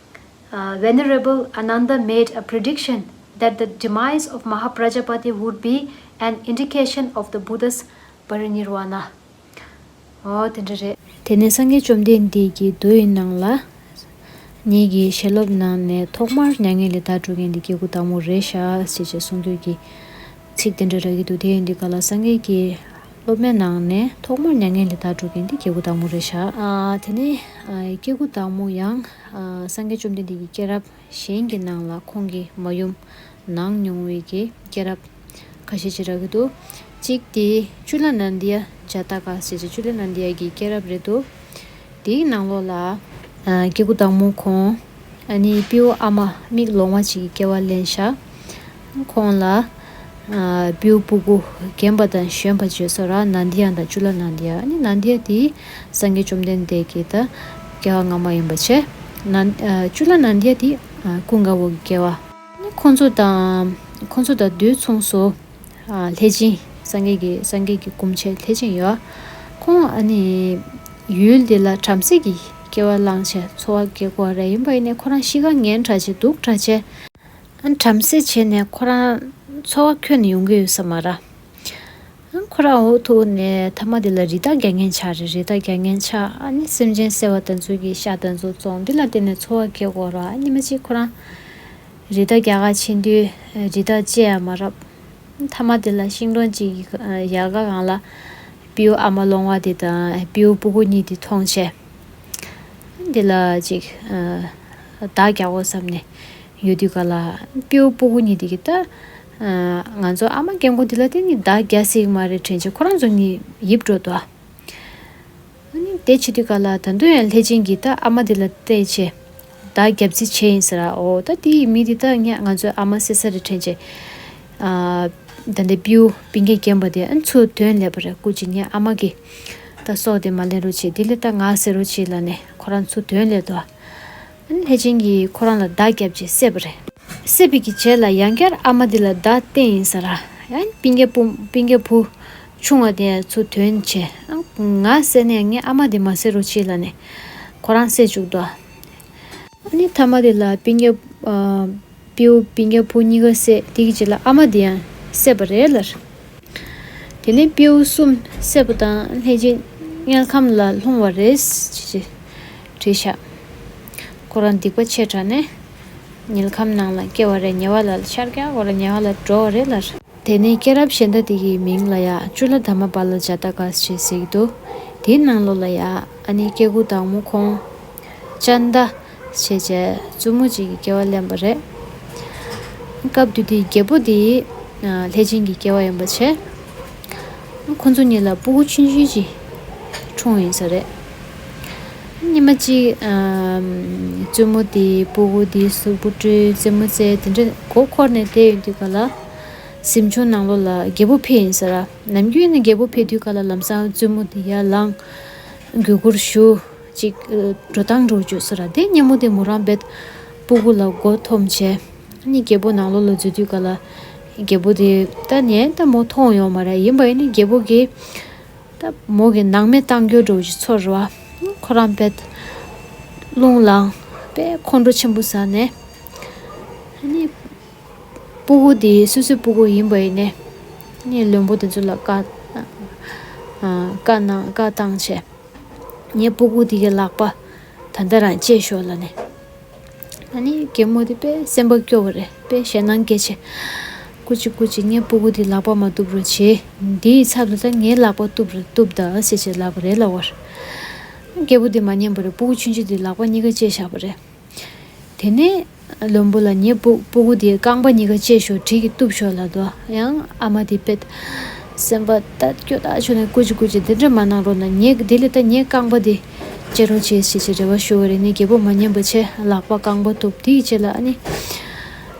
Uh, Venerable Ananda made a prediction that the demise of Mahaprajapati would be an indication of the Buddha's parinirvana. ཨོ་དེ་འདྲ་རེད། དེ་ནས་སངས་རྒྱས་བཅོམ་ལྡན་འདས་ཀྱི་མདོ་ཡི་ནང་ལ། ངེད་ཀྱི་ཞལ་སློབ་ནང་ནས་ཐོག་མར་མྱ་ངན་ལས་འདའ་འགྲོ་མཁན་དེ་སྐྱེ་དགུ་དྭངས་མོ་རེད་ཤག་ཟེར་བྱས་གསུང་རྒྱུ་གི་ཚིག་དེ་འདྲ་རག་གི་འདུག་དེ་ཡིན་དུས་ག་ལ་སངས་རྒྱས་ཀྱི་སློབ་མའི་ནང་ནས་ཐོག་མར་མྱ་ངན་ལས་འདའ་འགྲོ་མཁན་དེ་སྐྱེ་དགུ་དྭངས་མོ་རེད་ཤག་ཨ་དེ་ནས་ཨ་སྐྱེ་དགུ་དྭངས་མོ་ཡང་ཨ་སངས་རྒྱས་བཅོམ་ལྡན་འདས་ཀྱི་སྐྱེས་རབས་གཞན་གྱི་ནང་ལ་ཁོང་གི་མ་ཡུམ་གནང་མྱོང་བའི་གི་སྐྱེས་རབས་ཁ་ཤས་ཅིག་རག་གི་འདུག་གཅིག་དེ་ཅུ་ལ་ནན་དི་ཡ་ཇཱ་ཏ་ཀ་ཟེར་བྱས་ཅུ་ལ་ནན་དི་ཡ་གི་སྐྱེས་རབས་རེད་འདུག་དེའི་ནང་ལོགས་ལ་ཨ་སྐྱེ་དགུ་དྭངས་མོ་ཁོང་ཨ་ནི་སྤྲེའུ་ཨ་མ་མིག་ལོང་བ་ཅིག་གི་སྐྱེ་བ་ལེན་ཤག་ཁོང་ལ་ཨ་སྤྲེའུ་སྤུ་གུ་རྒན་པ་དང་གཞོན་པ་བྱས་སོ་ར། ནན་དི་ཡ་དང་ཅུ་ལ་ནན་དི་ཡ། ཨ་ནི་ནན་དི་ཡ་དེ་སངས་རྒྱས་བཅོམ་ལྡན་འདས་ཀྱི་ད་སྐྱེ་བ་སྔ་མ་ཡིན་པ་བྱས། ན་ཨ་ཅུ་ལ་ནན་དྷ་དེ་ཨ་ཀུན་དགའ་བོ་གི་སྐྱེ་བ། ཁོང་ཚོ་དང་ཁོང་ཚོ་དང་དུས་མཚུངས་སུ་ཨ་ལྷས་སྦྱིན་སངས་རྒྱས་ཀྱི་སངས་རྒྱས་ཀྱི་སྐུ་མཆེད་ལྷས་སྦྱིན་ཡོད། ཁོང་ཨ་ནི་ཡུལ་དེ་ལ་བྲམ་ཟེ་གི་སྐྱེ་བ་བླངས་བྱས་འཚོ་བ་སྐྱེལ་དགོས་རེད། ཡིན་པ་ཡིན་ནའི་ཁོ་རང་གཤིས་ཀ་ངན་དྲགས་བྱས་སྡུག་དྲགས་བྱས། ཨ་བྲམ་ཟེ་བྱས་ནས་ཁོ་རང་འཚོ་བ་ཁྱོན་ནས་ཡོང་གི་ཡོད་ས་མ་རེད། ཨ་ཁོ་རང་འོ་ཐུག་ནས་མཐའ་མ་དེ་ལ་རི་དྭགས་རྒྱག་མཁན་ཆགས་རེད། རི་དྭགས་རྒྱག་མཁན་ཆགས། ཨ་ནི་སེམས་ཅན་བསད་པ་དེ་ཚོ་གི་ཤ་དེ་ཚོ་བཙོང་། འདི་ལ་བརྟེན་ནས་འཚོ་བ་སྐྱེལ་དགོས་རེད། ཨ་ཉི་མ་གཅིག་ཁོ་རང་རི་དྭགས་རྒྱག་ག་ཕྱིན་དུས་རི་དྭགས་བཅད་ཡ་མ་རབས། མཐའ་མ་དེ་ལ་ཤིང་སྡོང་གཅིག་གི་ཡལ་ག་སྒང་ལ་སྤྲེའུ་ཨ་མ་ལོང་བ་དེ་དང་སྤྲེའུ་སྤུ་གུ་གཉིས་དེ་མཐོང་བྱས། འདི་ལ་ཅིག་ཨ་བདག་རྒྱག་དགོས་བསམ་ནས་ཡོད་དུས་ག་ལ་སྤྲེའུ་སྤུ་གུ་གཉིས་དེ་གིས་ད་ཨ་ང་ཚོ་ཨ་མ་རྒན་གོག་འདི་ལ་དེ་ནི་བདག་རྒྱག་སྲིད་ཀྱི་མ་རེད་དྲན་བྱས་ཁོ་རང་ཚོ་གཉིས་ཡིབ་འགྲོ་འདུག་ཨ་ནི་དེ་བྱེད་དུས་ག་ལ་ད་དུང་ཡང་ལྷས་སྦྱིན་གྱིས་ད་ཨ་མ་དེ་ལ་བལྟས་བྱས་བདག་རྒྱབ་རྩིས་བྱས་ཡིན་ཟེར། འོ་ད་དེ་ཡི་མི་དེ་ད་ངས་ང་ཚོའི་ཨ་མ་བསད་ས་རེད་དྲན་བྱས། ཨ་ད་ལྟའི་སྤྲེའུ་སྤུན་ཀྱག་རྒན་པ་དེ་ཨ་ཚུར་དོན་སླེབས་པ་རེད། སྐུ་མཁྱེན་ངའི་ཨ་མ་གིས་ད་སྲོག་དེ་མ་ལེན་རོགས་བྱེད། དེ་ལས་ད་ང་བསད་རོགས་བྱེད་ལབ་ནས་ཁོ་རང་ཚུར་དོན་སླེབས་འདུག་ཨ་ནི་ལྷས་སྦྱིན་གྱིས་ཁོ་རང་ལ་བདག་བརྒྱབ་བྱས་བསད་པ་རེད། བསད་པའི་གི་རྗེས་ལ་ཡང་བསྐྱར་ཨ་མ་དེ་ལ་བདག་བསྟན་ཡིན་ཟེར། ཡང་སྤུན་ཀྱག་སྤུན་སྤུན་ཀྱག་བུ་ཆུང་བ་དེ་ཚུར་དོན་བྱས། ཨ་ང་བསད་ནས་ངའི་ཨ་མ་དེ་མ་བསད་རོགས་བྱེད་ལབ་ནས་ཁོ་རང་བསད་བཅུག་འདུག་ཨ་ནི་མཐའ་མ་དེ་ལ་སྤུན་ཀྱག་ཨ་སྤྲེའུ་སྤུན་ཀྱག་བུ་གཉིས་ཀ་བསད། དེ་གི་རྗེས་ལ་ཨ་མ་དེ་ཡང་བསད་པ་རེད་ལབ། དེ་ནས་སྤྲེའུ་གསུམ་བསད་པ་དང་ལྷས་སྦྱིན་དམྱལ་ཁམས་ལ་ལྷུང་བ་རེད་ཅེས་བྲིས་བཞག་ཁོ་རང་སྡིག་པ་ཆེ་དྲགས་ནས་དམྱལ་ཁམས་ནང་ལ་སྐྱེ་བ་རེད། ཉེ་བ་ལ་ཤར་རྒྱག་གོ་ར་ཉེ་བ་ལ་འགྲོ་བ་རེད་ལབ། དེ་ནས་སྐྱེས་རབས་གཞན་དག་དེ་གི་མིང་ལ་ཡ་ཅུ་ལ་དྷརྨ་པཱ་ལ་ཛཱ་ཏ་ཀ་ཞེས་ཟེར་གྱི་འདུག་དེའི་ནང་ལོགས་ལ་ཡ་ཨ་ནི་སྐྱེ་དགུ་བདག་མོ་ཁོང་ཅན་ཏ་ཞེས་བྱའི་བཙུན་མོ་གཅིག་གི་སྐྱེ་བ་ལེན་པ་རེད། སྐབས་དེ་དུས་རྒྱལ་པོ་དེ་ཨ་ལྷས་སྦྱིན་གྱི་སྐྱེ་བ་ཡིན་པ་བྱས། ཁོ་ཚོ་གཉིས་ལ་སྤུ་གུ་ཆུང་ཆུང་ཅིག་འཁྲུངས་ཡིན་ས་རེད། ཉི་མ་གཅིག་ཨ་བཙུན་མོ་དེ་སྤུ་གུ་དེ་གཟུགས་པོ་བཀྲུས་རྩེད་མོ་རྩེ་དེ་འདྲ་མགོ་འཁོར་ནས་བསྡད་ཡོད་དུས་ག་ལ་གཟིམ་ཆུང་ནང་ལོགས་ལ་རྒྱལ་པོ་ཕེབས་ཡིན་ས་ར། ནམ་རྒྱུན་ནི་རྒྱལ་པོ་ཕེབས་དུས་ག་ལ་ལམ་སང་བཙུན་མོ་དེ་ཡར་ལངས་གུས་བཀུར་ཞུ། ཅིག་འགྲོ་སྟངས་འགྲོ་བཅུག་ས་ར། དེ་སྔོན་མོ་དེ་མོ་རང་བེད་སྤུ་གུ་ལ་མགོ་འཐོམས་བྱས། ཨ་ནི་རྒྱལ་པོ་ནང་ལོགས་ལ་འཛུལ་དུས་ག་ལ་རྒྱལ་པོ་དེ་ད་ནས་ད་མོ་མཐོང་ཡོང་མ་རེད། ཡིན་པ་ཡིན་ནི་རྒྱལ་པོ་གིས་ད་མོ་གི་ནང་མི་བཏང་རྒྱུ་འགྲོ་བཅུག་ཚོར་བ། ཁོ་རང་བེད་རླུང་ལངས་པས་ཁོང་ཁྲོ་ཆེན་པོ་ཟ་ནས། ཨ་ནི་སྤུ་གུ་དེ་སོ་སོའི་སྤུ་གུ་ཡིན་པ་ཡིན་ནས་ནི་བློན་པོ་དེ་ཚོ་ལ་བཀའ་བཀའ་གནང་བཀའ་བཏང་བྱས། ངའི་སྤུ་གུ་དེ་གི་ལག་པ་ད་ལྟ་རང་བཅད་ཤོག་ལབ་ནས། ཨ་ནི་རྒན་མོ་དེ་དཔེ་སེམས་པ་སྐྱོ་བ་རེད། དཔེ་ཞེད་སྣང་སྐྱེ་བྱས། སྐུ་མཁྱེན་སྐུ་མཁྱེན་ངའི་སྤུ་གུ་དེ་ལག་པ་མ་གཏུབ་རོགས་བྱེད། འདིའི་ཚབ་ཏུ་ད་ངའི་ལག་པ་གཏུབ་རོགས་གཏུབ་ད་ཟེར་བྱས་ལབ་པ་རེད་ལབ་པ་རེད། རྒད་པོ་དེ་མ་ཉན་པ་རེད། སྤུ་གུ་ཆུང་ཆུང་དེ་ལག་པ་གཉིས་ཀ་བཅད་བཞག་པ་རེད། དེ་ནས་བློན་པོ་ལ་ངའི་སྤུ་སྤུ་གུ་དེའི་རྐང་པ་གཉིས་ཀ་བཅད་ཤོག་གྲི་གིས་གཏུབ་ཤོག་ལབ་འདུག་ཡང་ཨ་མ་དེ་དཔེ་སེམས་པ་ད་སྐྱོ་ཐག་ཆོད་ནས་སྐུ་མཁྱེན་སྐུ་མཁྱེན་དེ་འདྲ་མ་གནང་རོགས་གནང་། ངས་དེ་ལས་ད་ངའི་རྐང་པ་དེ་བཅད་རོགས་བྱེད་ཞེས་བྱས་རེ་བ་ཞུ་བ་རེད། ངས་རྒད་པོ་མ་ཉན་པ་བྱས་ལག་པ་རྐང་པ་གཏུབ། དེའི་རྗེས་ལ་ཨ་ནི་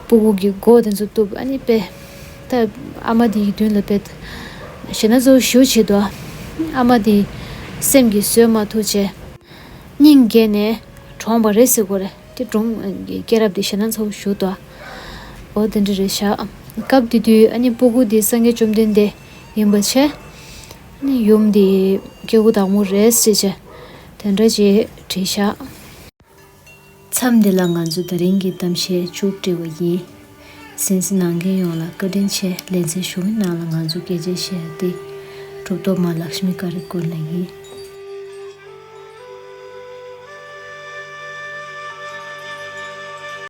སྤུ་གུ་གི་མགོ་དེ་ཚོ་གཏུབ། ཨ་ནི་དཔེ་ད་ཨ་མ་དེ་གི་མདུན་ལ་དཔེ་ཞེད་སྣང་ཚ་པོ་ཞེ་པོ་བྱས་འདུག་ཨ་མ་དེ་སེམས་ཀྱིས་བཟོད་མ་ཐུབ་བྱས། སྙིང་བརྒྱལ་ནས་གྲོངས་པ་རེད་ཟེར་དགོས་རེད། དེ་གྲོངས་སྐྱེས་རབས་དེ་ཞེད་སྣང་ཚ་པོ་ཞེ་པོ་འདུག་འོ་དེ་འདྲ་རེད་ཤག་སྐབས་དེ་དུས་ཨ་ནི་སྤུ་གུ་དེ་སངས་རྒྱས་བཅོམ་ལྡན་འདས་ཡིན་པ་བྱས། ཨ་ནི་ཡུམ་དེ་སྐྱེ་དགུ་བདག་མོ་རེད་ཟེར་བྱས་དེ་འདྲ་ཅིག་བྲིས་ཤག་མཚམས་འདི་ལ་ང་ཚོ་དེ་རིང་གི་གཏམ་བཤད་མཇུག་སྒྲིལ་བ་ཡིན། གསན་གཟིགས་གནང་མཁན་ཡོངས་ལ་བཀའ་དྲིན་ཆེ། ལེ་ཚན་གཞུག་མའི་ནང་ལ་ང་ཚོ་སྐད་ཆ་བཤད་ཡ་དེ་གྲུབ་ཐོབ་མ་ལགས་ཤི་མི་ཀ་རི་ཀུན་ལ་ཡིན།